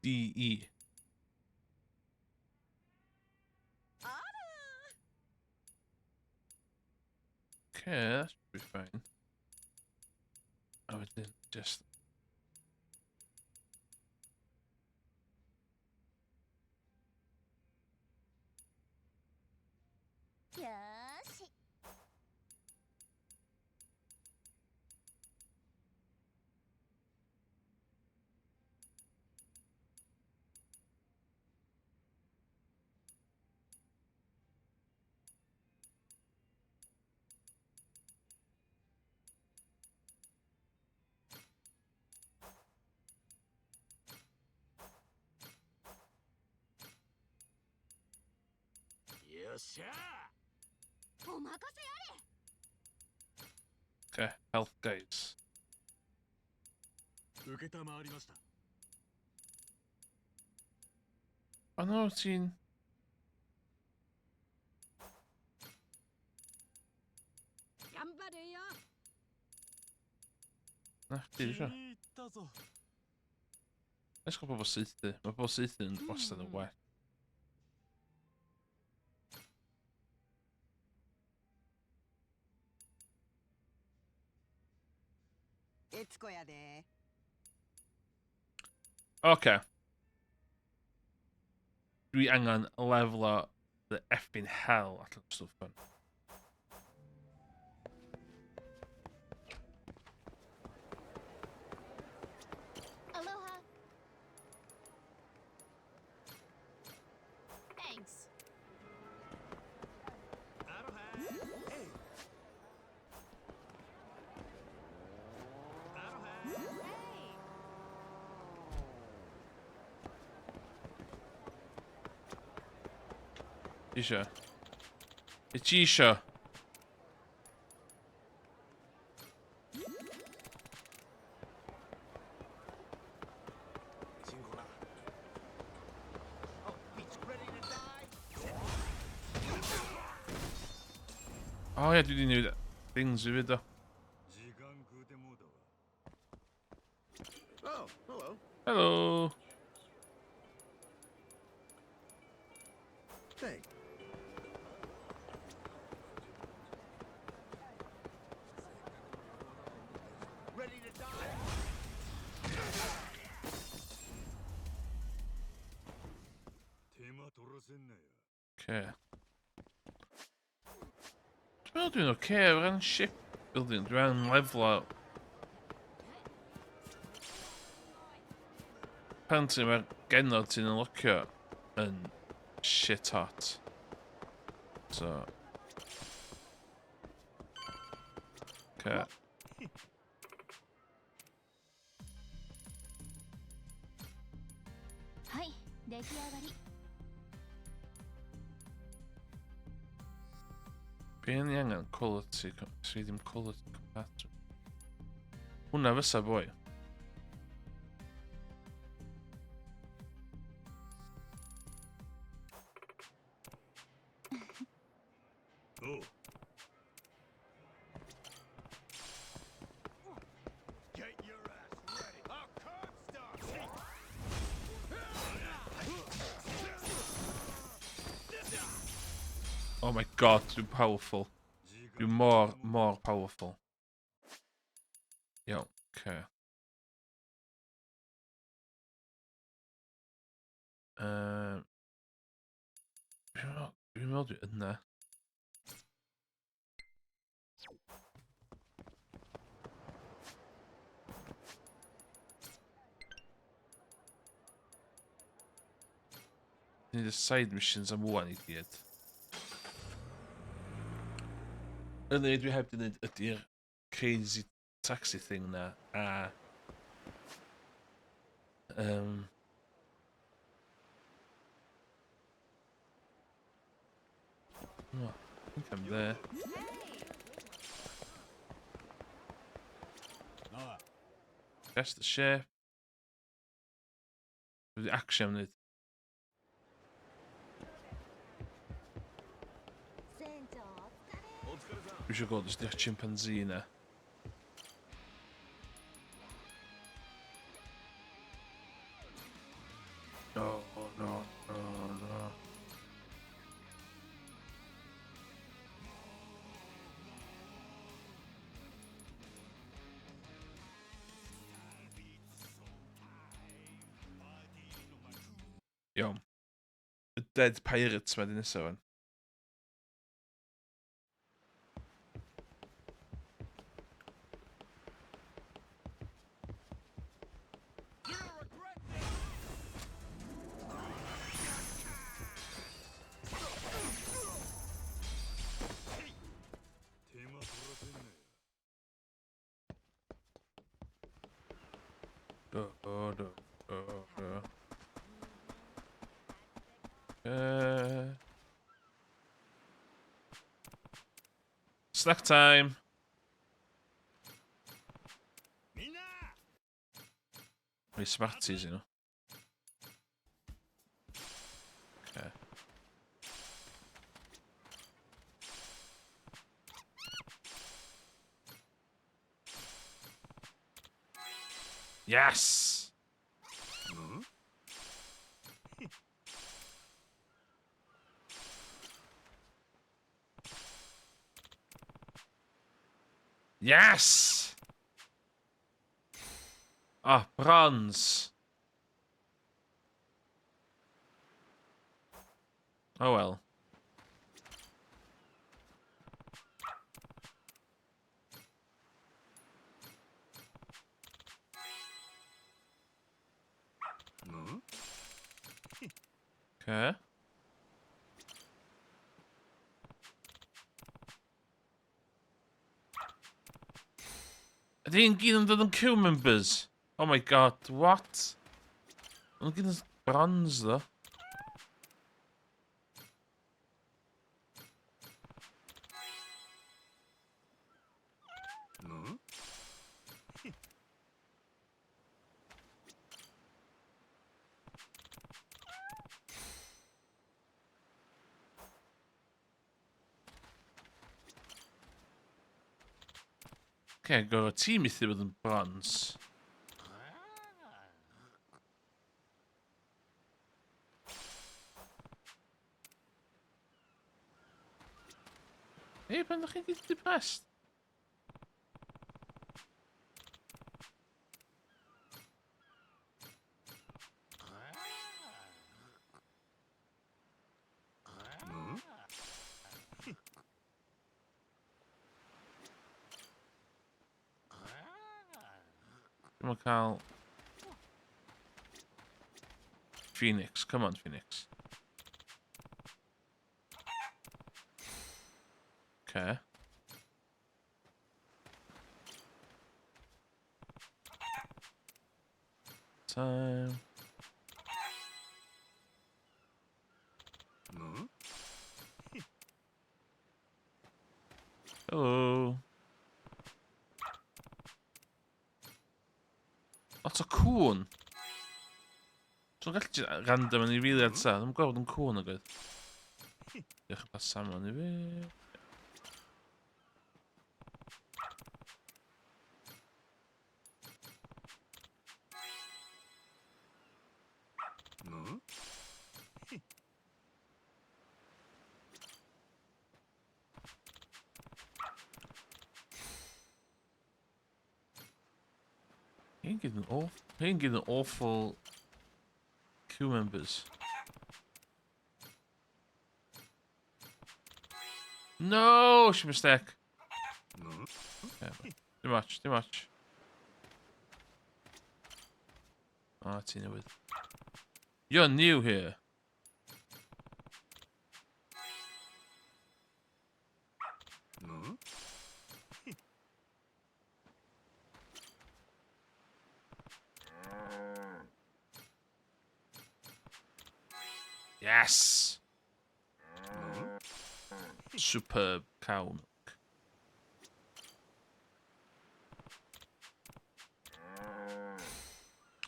A: D E. Okay, that should be fine. I would then just
B: よーし。
E: よっしゃ。
B: お任せあれ。
A: Okay, health guys.
E: 受けたまわりました。
A: Oh no, ti'n...
D: 頑張るよ。
A: Na, chdi
E: 気
A: dwi isio.
E: に入ったぞ。
A: Let's go pobl saethu. Mae pobl saethu yn wastad yn well.
I: 悦子やで。
A: Okay. Dwi angen lefelo the effing hell allan o'r stwff hwn.
B: Aloha. Thanks.
E: アロハ。アロハ。
A: Ti isio? Be ti isio?
E: 辛苦了。Oh, it's ready to die.
A: O ie, dwi wedi newid things fi fyd o.
J: Oh, hello.
A: Hello.
J: Hey. Ready to die?
A: Okay. Dwi'n meddwl dwi'n oce okay, o ran ship building. Dwi'n leflo. Apparently mae'r genod ti'n unlockio yn shit hot. So. Okay.
B: はい出来上がり
A: Be ni angen? Quality... Swi ddim quality compatible. Hwna fysa boi.
J: Get your ass ready. I'll curb stomp.
A: Oh my god, dwi'n powerful. Dwi'n mor, mor powerful. Iawn, oce. Dwi'n meddwl, dwi'n meddwl dwi yna. Dwi'n y side missions am wan i gyd. Yr unig dwi heb di wneud ydy'r crazy taxi thing na, a... Oh, I think I'm there. That's the ship. Dwi actually am wneud.
B: 船長お疲れ
A: Dwi eisiau gweld os di'r chimpanzee na. No, no, no, no. Iawn. Y Dead Pirates ma di nesaf fan. Do, do, do, do. Snack time. Mae Smarties, you know. Okay. Yes! Yes! Ah, bronze. Oh well. Okay. Ydy hyn gyd yn dod yn crew members? Oh my god, what? Mae'n gyd yn bronze, though. Okay, gorfod ti methu bod yn bronze. Ei, pan ddech chi'n gyd depressed? Dwi'n cael... Phoenix, come on Phoenix. Okay. Time. Hello. Lot o cŵn. Dwi'n gallu random yn ei filiad sa. Dwi'n gweld bod yn cŵn o gwedd. Diolch yn salmon i fi. He ain't getting awful. He ain't getting awful crew members. No, she mistake. Yeah, too much, too much. Oh, ti'n newydd. You're new here. Yes! Superb cow milk.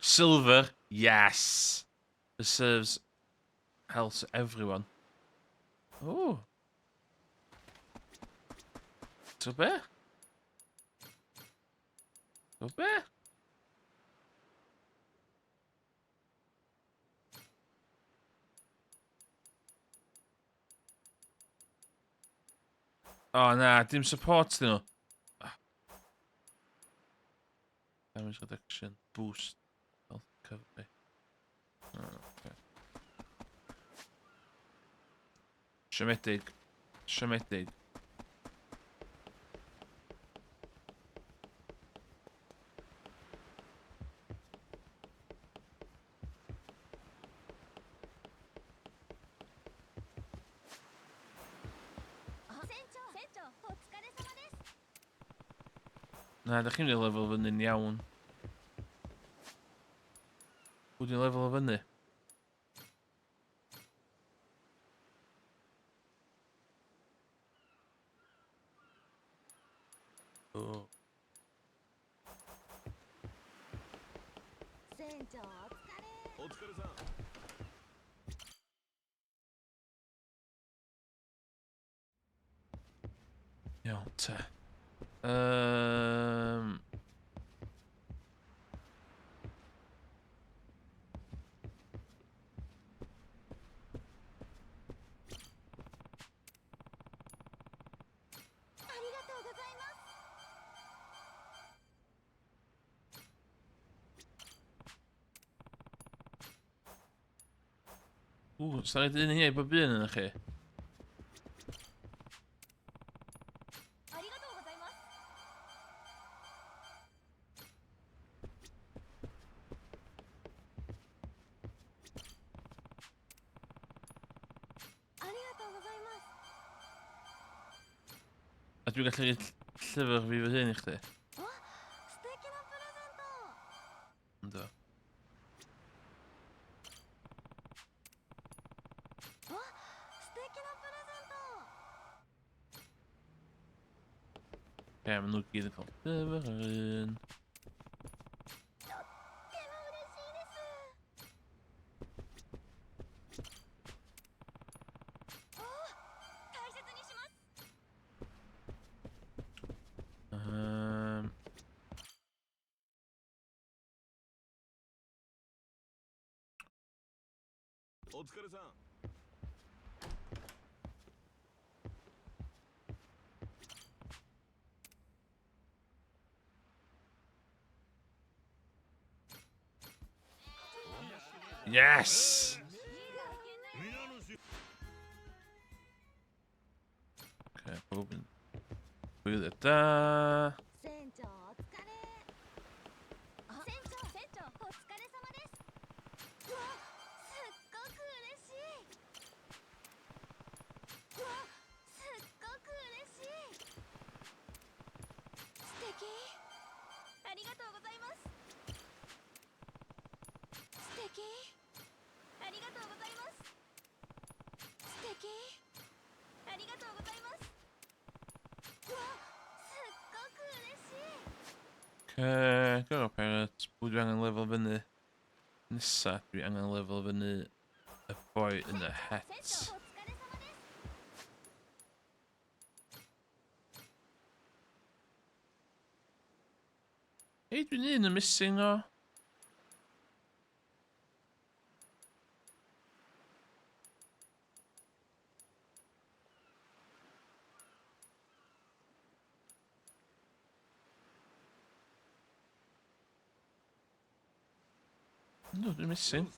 A: Silver, yes! This serves health to everyone. Oh. So be? So be? O na, dim support dyn nhw. Damage reduction, boost, health recovery. Oh, okay. Siomedig. Siomedig. Na, da chi'n mynd i lefel fyny'n iawn. Pwy di'n lefel o fyny? Oh. Iawn te. Ww, sa'n rhaid un i bob un yna chi? A dwi'n gallu rhaid llyfr fi fy hun i chdi? Ynddo. Oce, maen nhw gyd yn cael llyfr yr un.
C: お疲れさん。
A: Yes! Okay, pob yn... Bwyd da.
B: 船長お疲れ。船長、船長お疲れ様です。うわ、すっごく嬉しい。うわ、すっごく嬉しい。素敵。ありがとうございます。素敵。ありがとうございます。素敵。ありがとうございます。うわ、すっごく嬉しい。
A: Okay, go pirates. Pwy dwi angen lefel fyny? Nesa, dwi angen lefel fyny y boi yn y het.
B: 船長お疲れ様です。
A: Ei, dwi'n un yn missing o. No, dwi'n missing.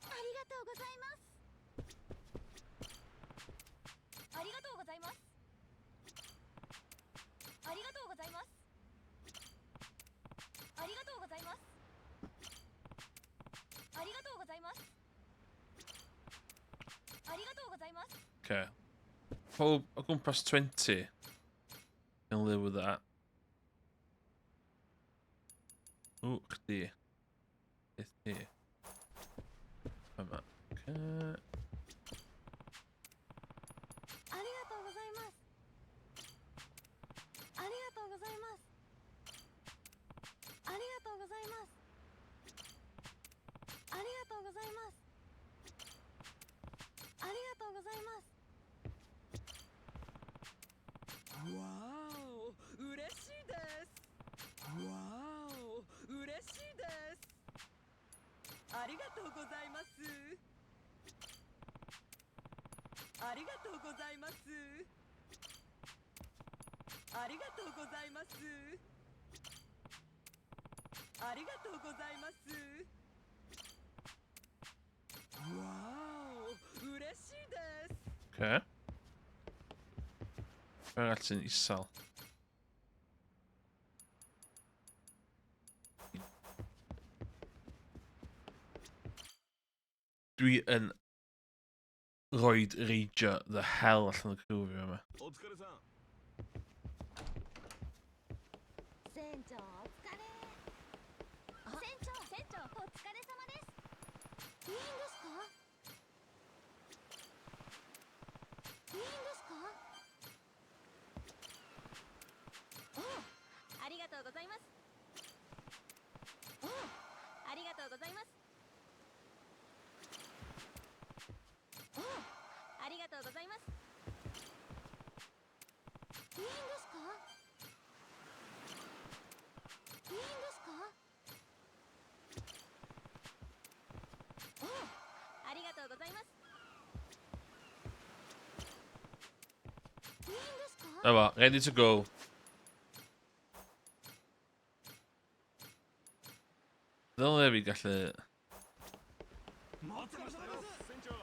B: ありがとうございます。ありがとうございます。ありがとうございます。ありがとうございます。ありがとうございます。ありがとうございます。
A: Okay. Pob o gwmpas 20. Can live with that. Ww, chdi. Beth ti? Yma. Okay.
D: ありがとうございます。ありがとうございます。ありがとうございます。ありがとうございます。ありがとうございます。
K: わーお、嬉しいです。わーお、嬉しいです。ありがとうございます。ありがとうございます。ありがとうございます。ありがとうございます。わーお、嬉しいです。
A: Okay. Be arall sy'n isel? Dwi yn roed reidio the hell allan o'r crew fi yma.
C: お疲れさん。
B: 船長お疲れ。船長、船長お疲れ様です。いいんですか？いいんですか？おう、ありがとうございます。おう、ありがとうございます。おう、ありがとうございます。いいんですか？いいんですか？おう、ありがとうございます。いいんですか？
A: Na fo, ready to go. Ddylai fi gallu...
E: 待ってましたよ船長。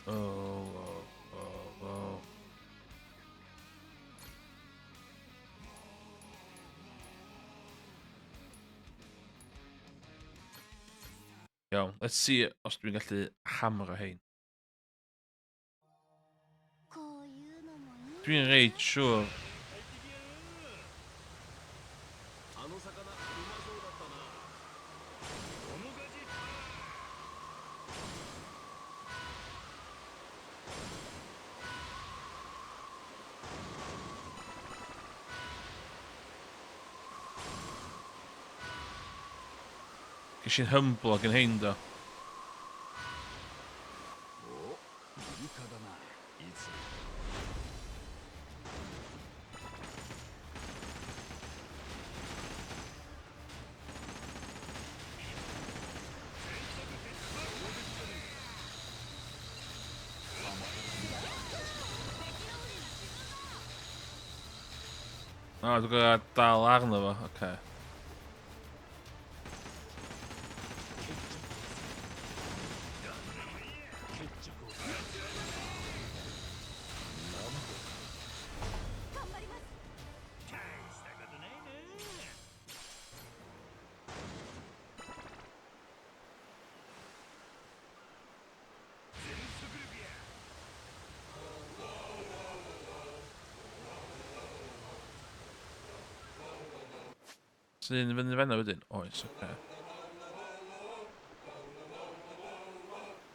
A: Oh, oh, oh, oh. Iawn, let's see os dwi'n gallu hamro hein.
B: こういうのもいい。
A: Dwi'n reit siŵr.
C: あの魚うまそうだったな。
G: このガジ。
A: Ges i'n humble ag yn hein do.
J: お、イカだな。いつ
A: O, dwi'n gorfod dal arno fo, oce. Okay.
F: 頑張ります。
G: 大したことないな。全速力や。
A: Sy'n fyny fan'na wedyn? Oes, oce. Okay.
F: 船長頑張って。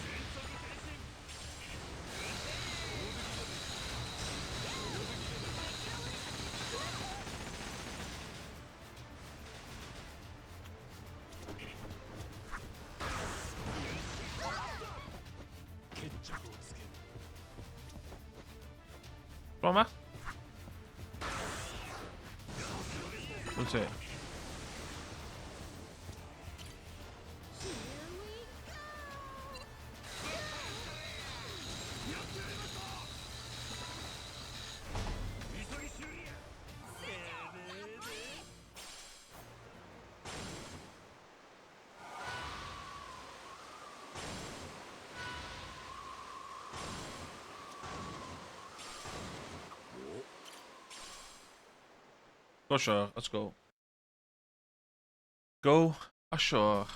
G: 全速前進。
E: 決着をつける。
A: Bro 'ma? Wyt ti? Go ashore, let's go. Go ashore.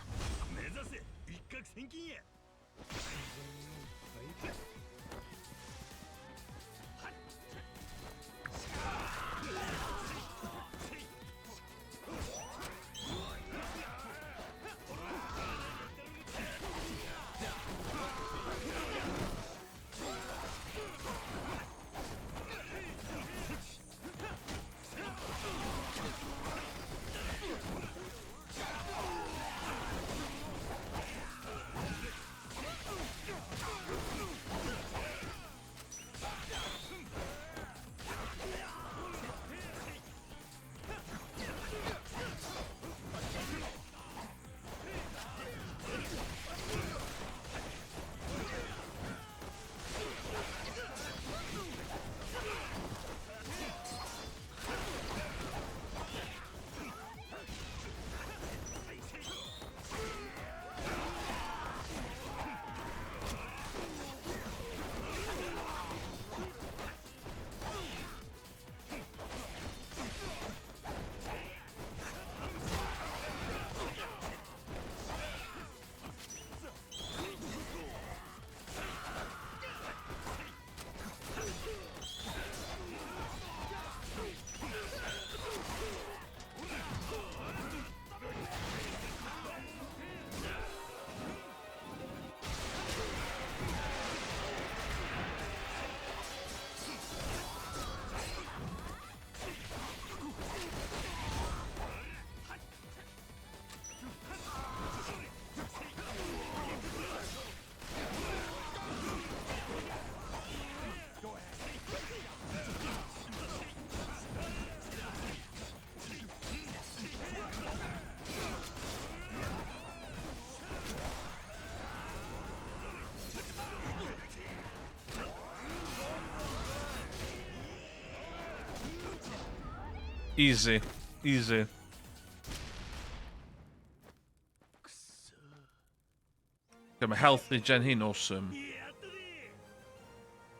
A: Easy. Easy. Okay, mae health ni gen hi'n awesome.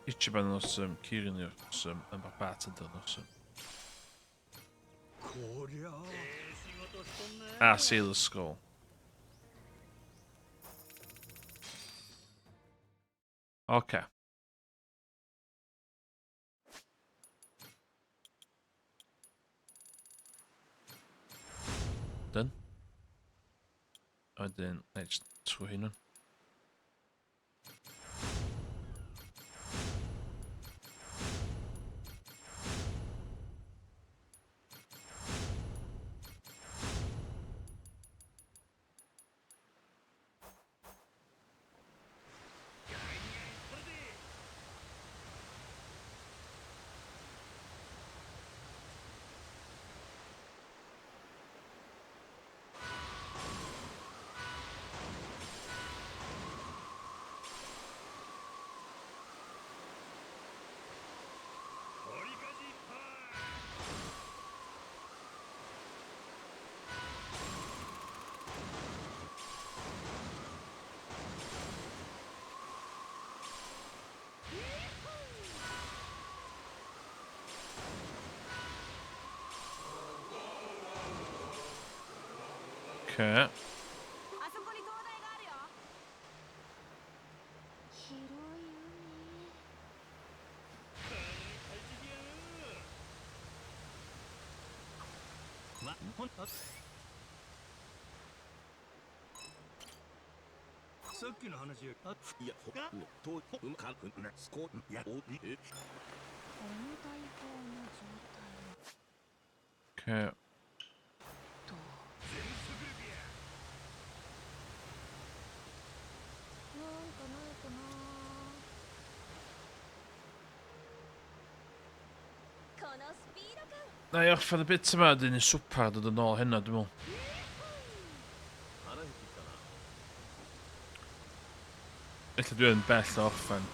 A: Ichiban yn awesome, Kirin yn awesome, a mae bartender yn awesome. A Sailor Skull. Okay. Done. Wedyn, na i jyst trwy hyn. Okay. Okay. Na i orffen y bit yma, dyn ni'n swper dod yn ôl heno, dwi'n meddwl. Ella dwi yn bell o orffen.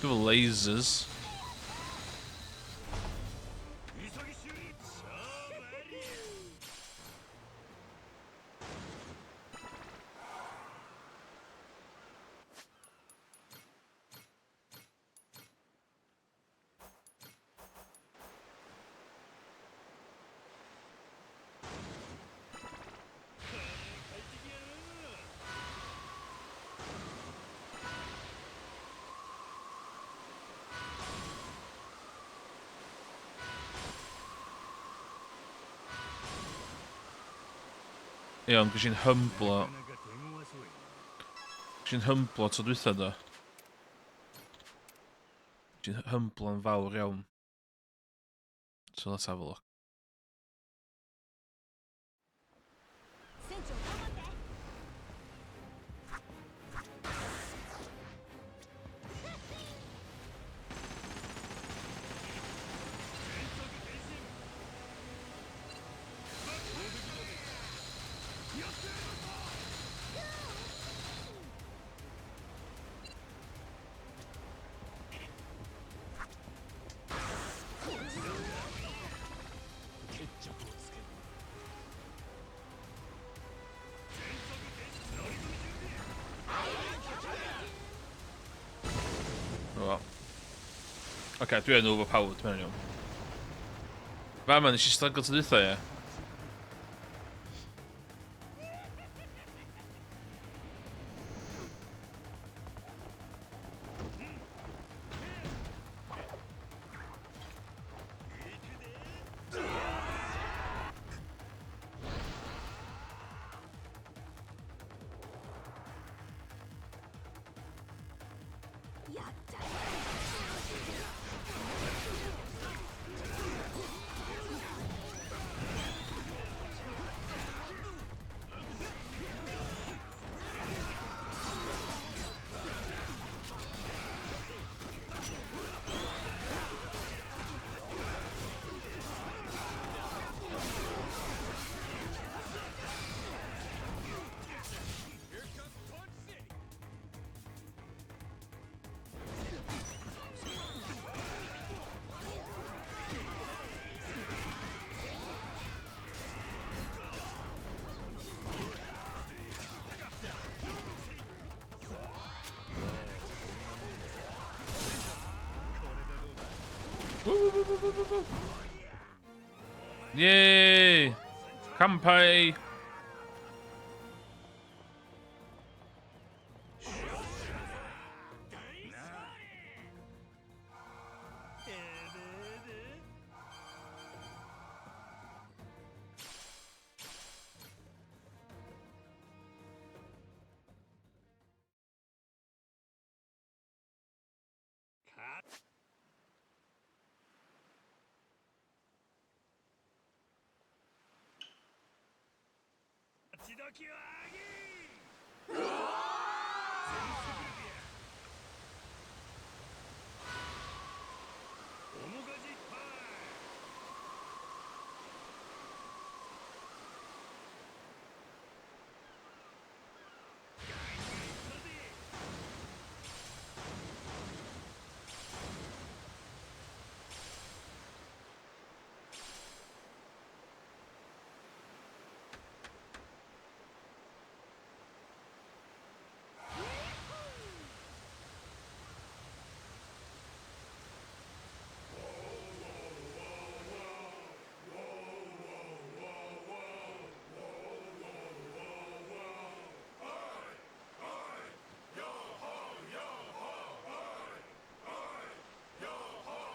A: Dwi efo lasers. Ie, ond gysi'n hymblo. Gysi'n hymblo tro dwytha do. Gysi'n hymblo'n fawr iawn. So let's have a look. Oce, okay, dwi yn overpowered, mae'n iawn. Fa ma, nes i struggle to dwytha, ie. Yay! Kampai!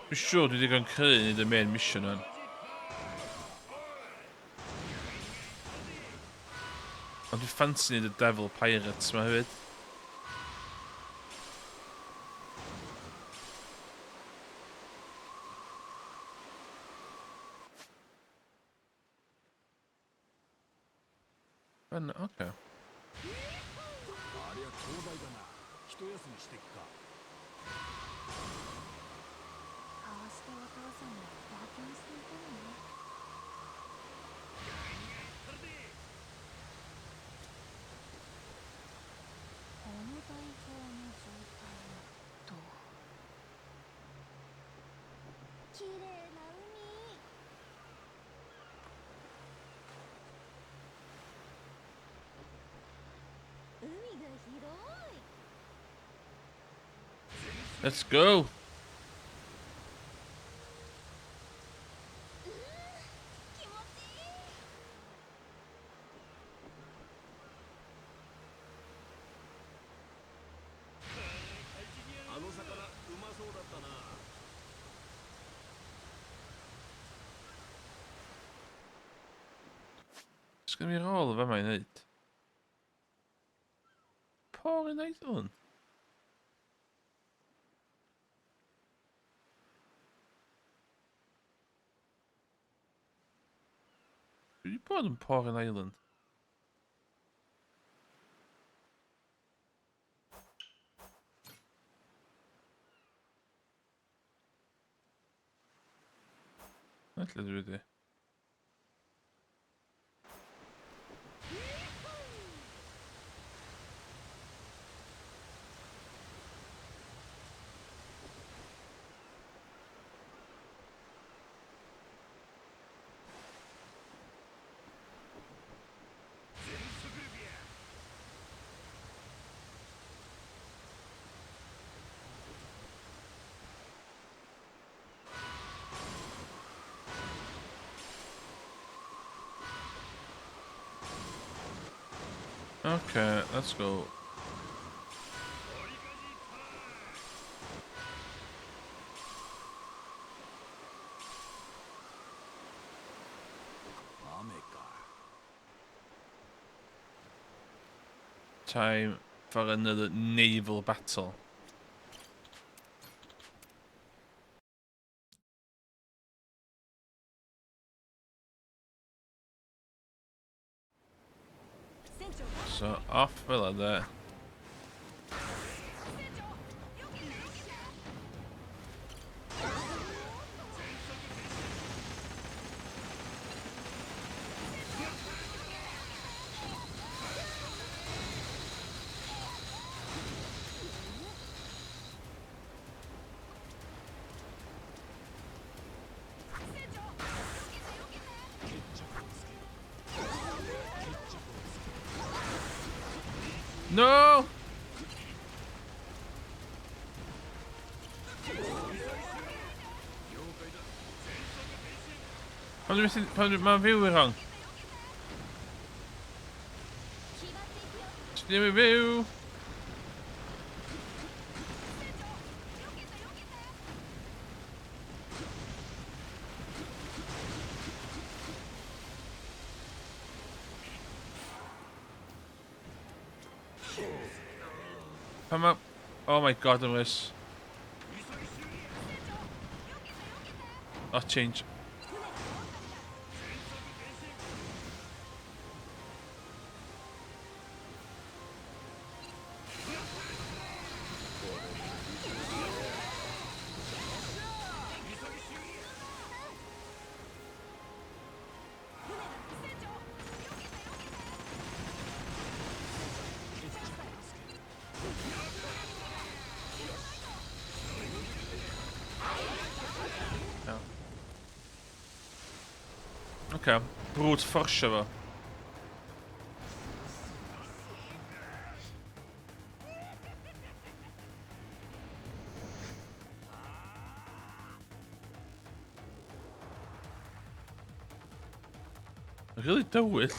A: Dwi'n siŵr dwi digon cry i wneud y main mission hwn. Ond dwi'n ffansi wneud y Devil Pirates ma hefyd. Yn, oce.
E: ありゃ東大だな。一休みしてくか。
B: こうしてお父さんは冒険していたのね。この代表の状態はと。綺麗な海。海が広い。
A: Let's go.
B: 気持ちいい。
C: あの魚うまそうだったな。
A: Sgyn fi rôl o fama i wneud? Por i wneud hwn? Dwi wedi bod yn Porin Island. Na lle dwi wedi. Okay, let's go. Time for another naval battle. So off fel there. No! Pam dwi'n methu... Pam dwi'n... Mae'n fyw i'r hon. Ti ddim yn fyw! Pam ma... Oh my god, I'm this. Oh, change. Okay, brute force fo. Really dywyll.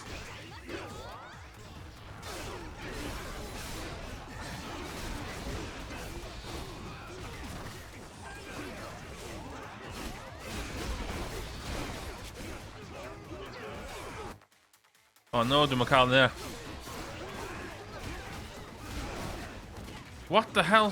A: Oh no, dwi'n cael there. What the hell?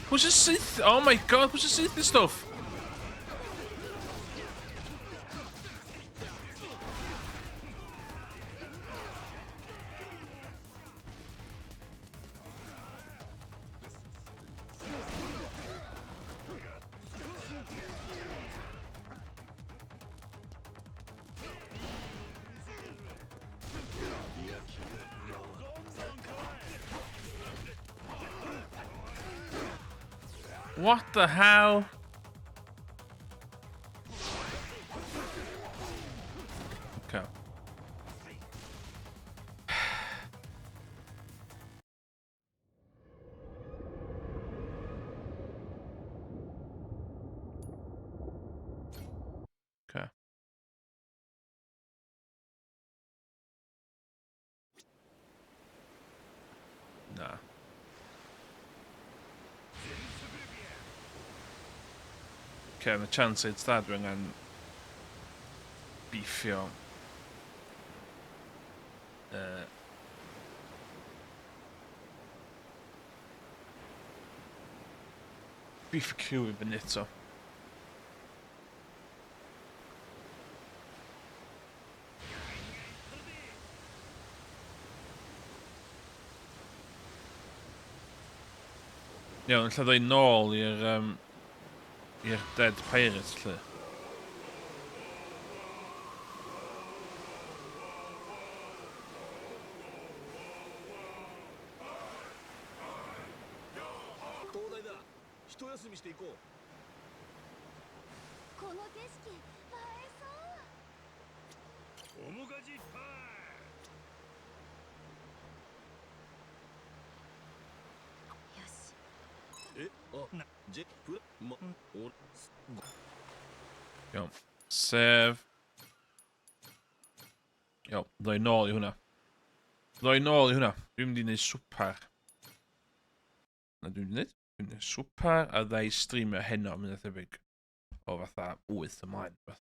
A: What's this synth? Oh my god, what's this synth stuff? What the hell? Okay. Okay. Na. Okay, mae chance it's that dwi angen beefio. Beef y crew i fyny eto. Iawn, lle ddoi nôl i'r um, i'r Dead Pirates, lle.
C: 灯台だ一休みしていこう
B: この景色映えそう
G: 面かじパン
B: よし
C: えあジェプマオス
A: Iawn. Sef. Iawn, ddoi nôl i hwnna. Ddoi nôl i hwnna. Dwi'n mynd i wneud swper. Na dwi'n mynd i wneud. Dwi'n mynd i wneud swper a ddau streamio heno, mynd thebyg. O fatha 8 ymlaen. Fath.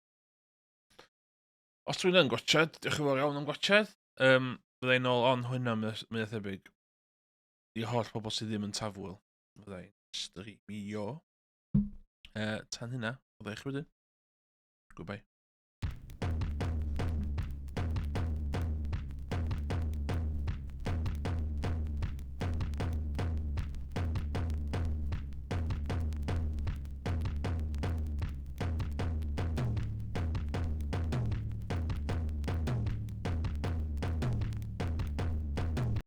A: Os dwi'n yn gwachad, diolch yn fawr iawn am gwachad. Um, Fyddai nôl on hwnna, mynd thebyg. I holl bobl sydd ddim yn tafwyl. Fyddai'n streamio. Tan hynna, fyddai chi wedyn. Goodbye.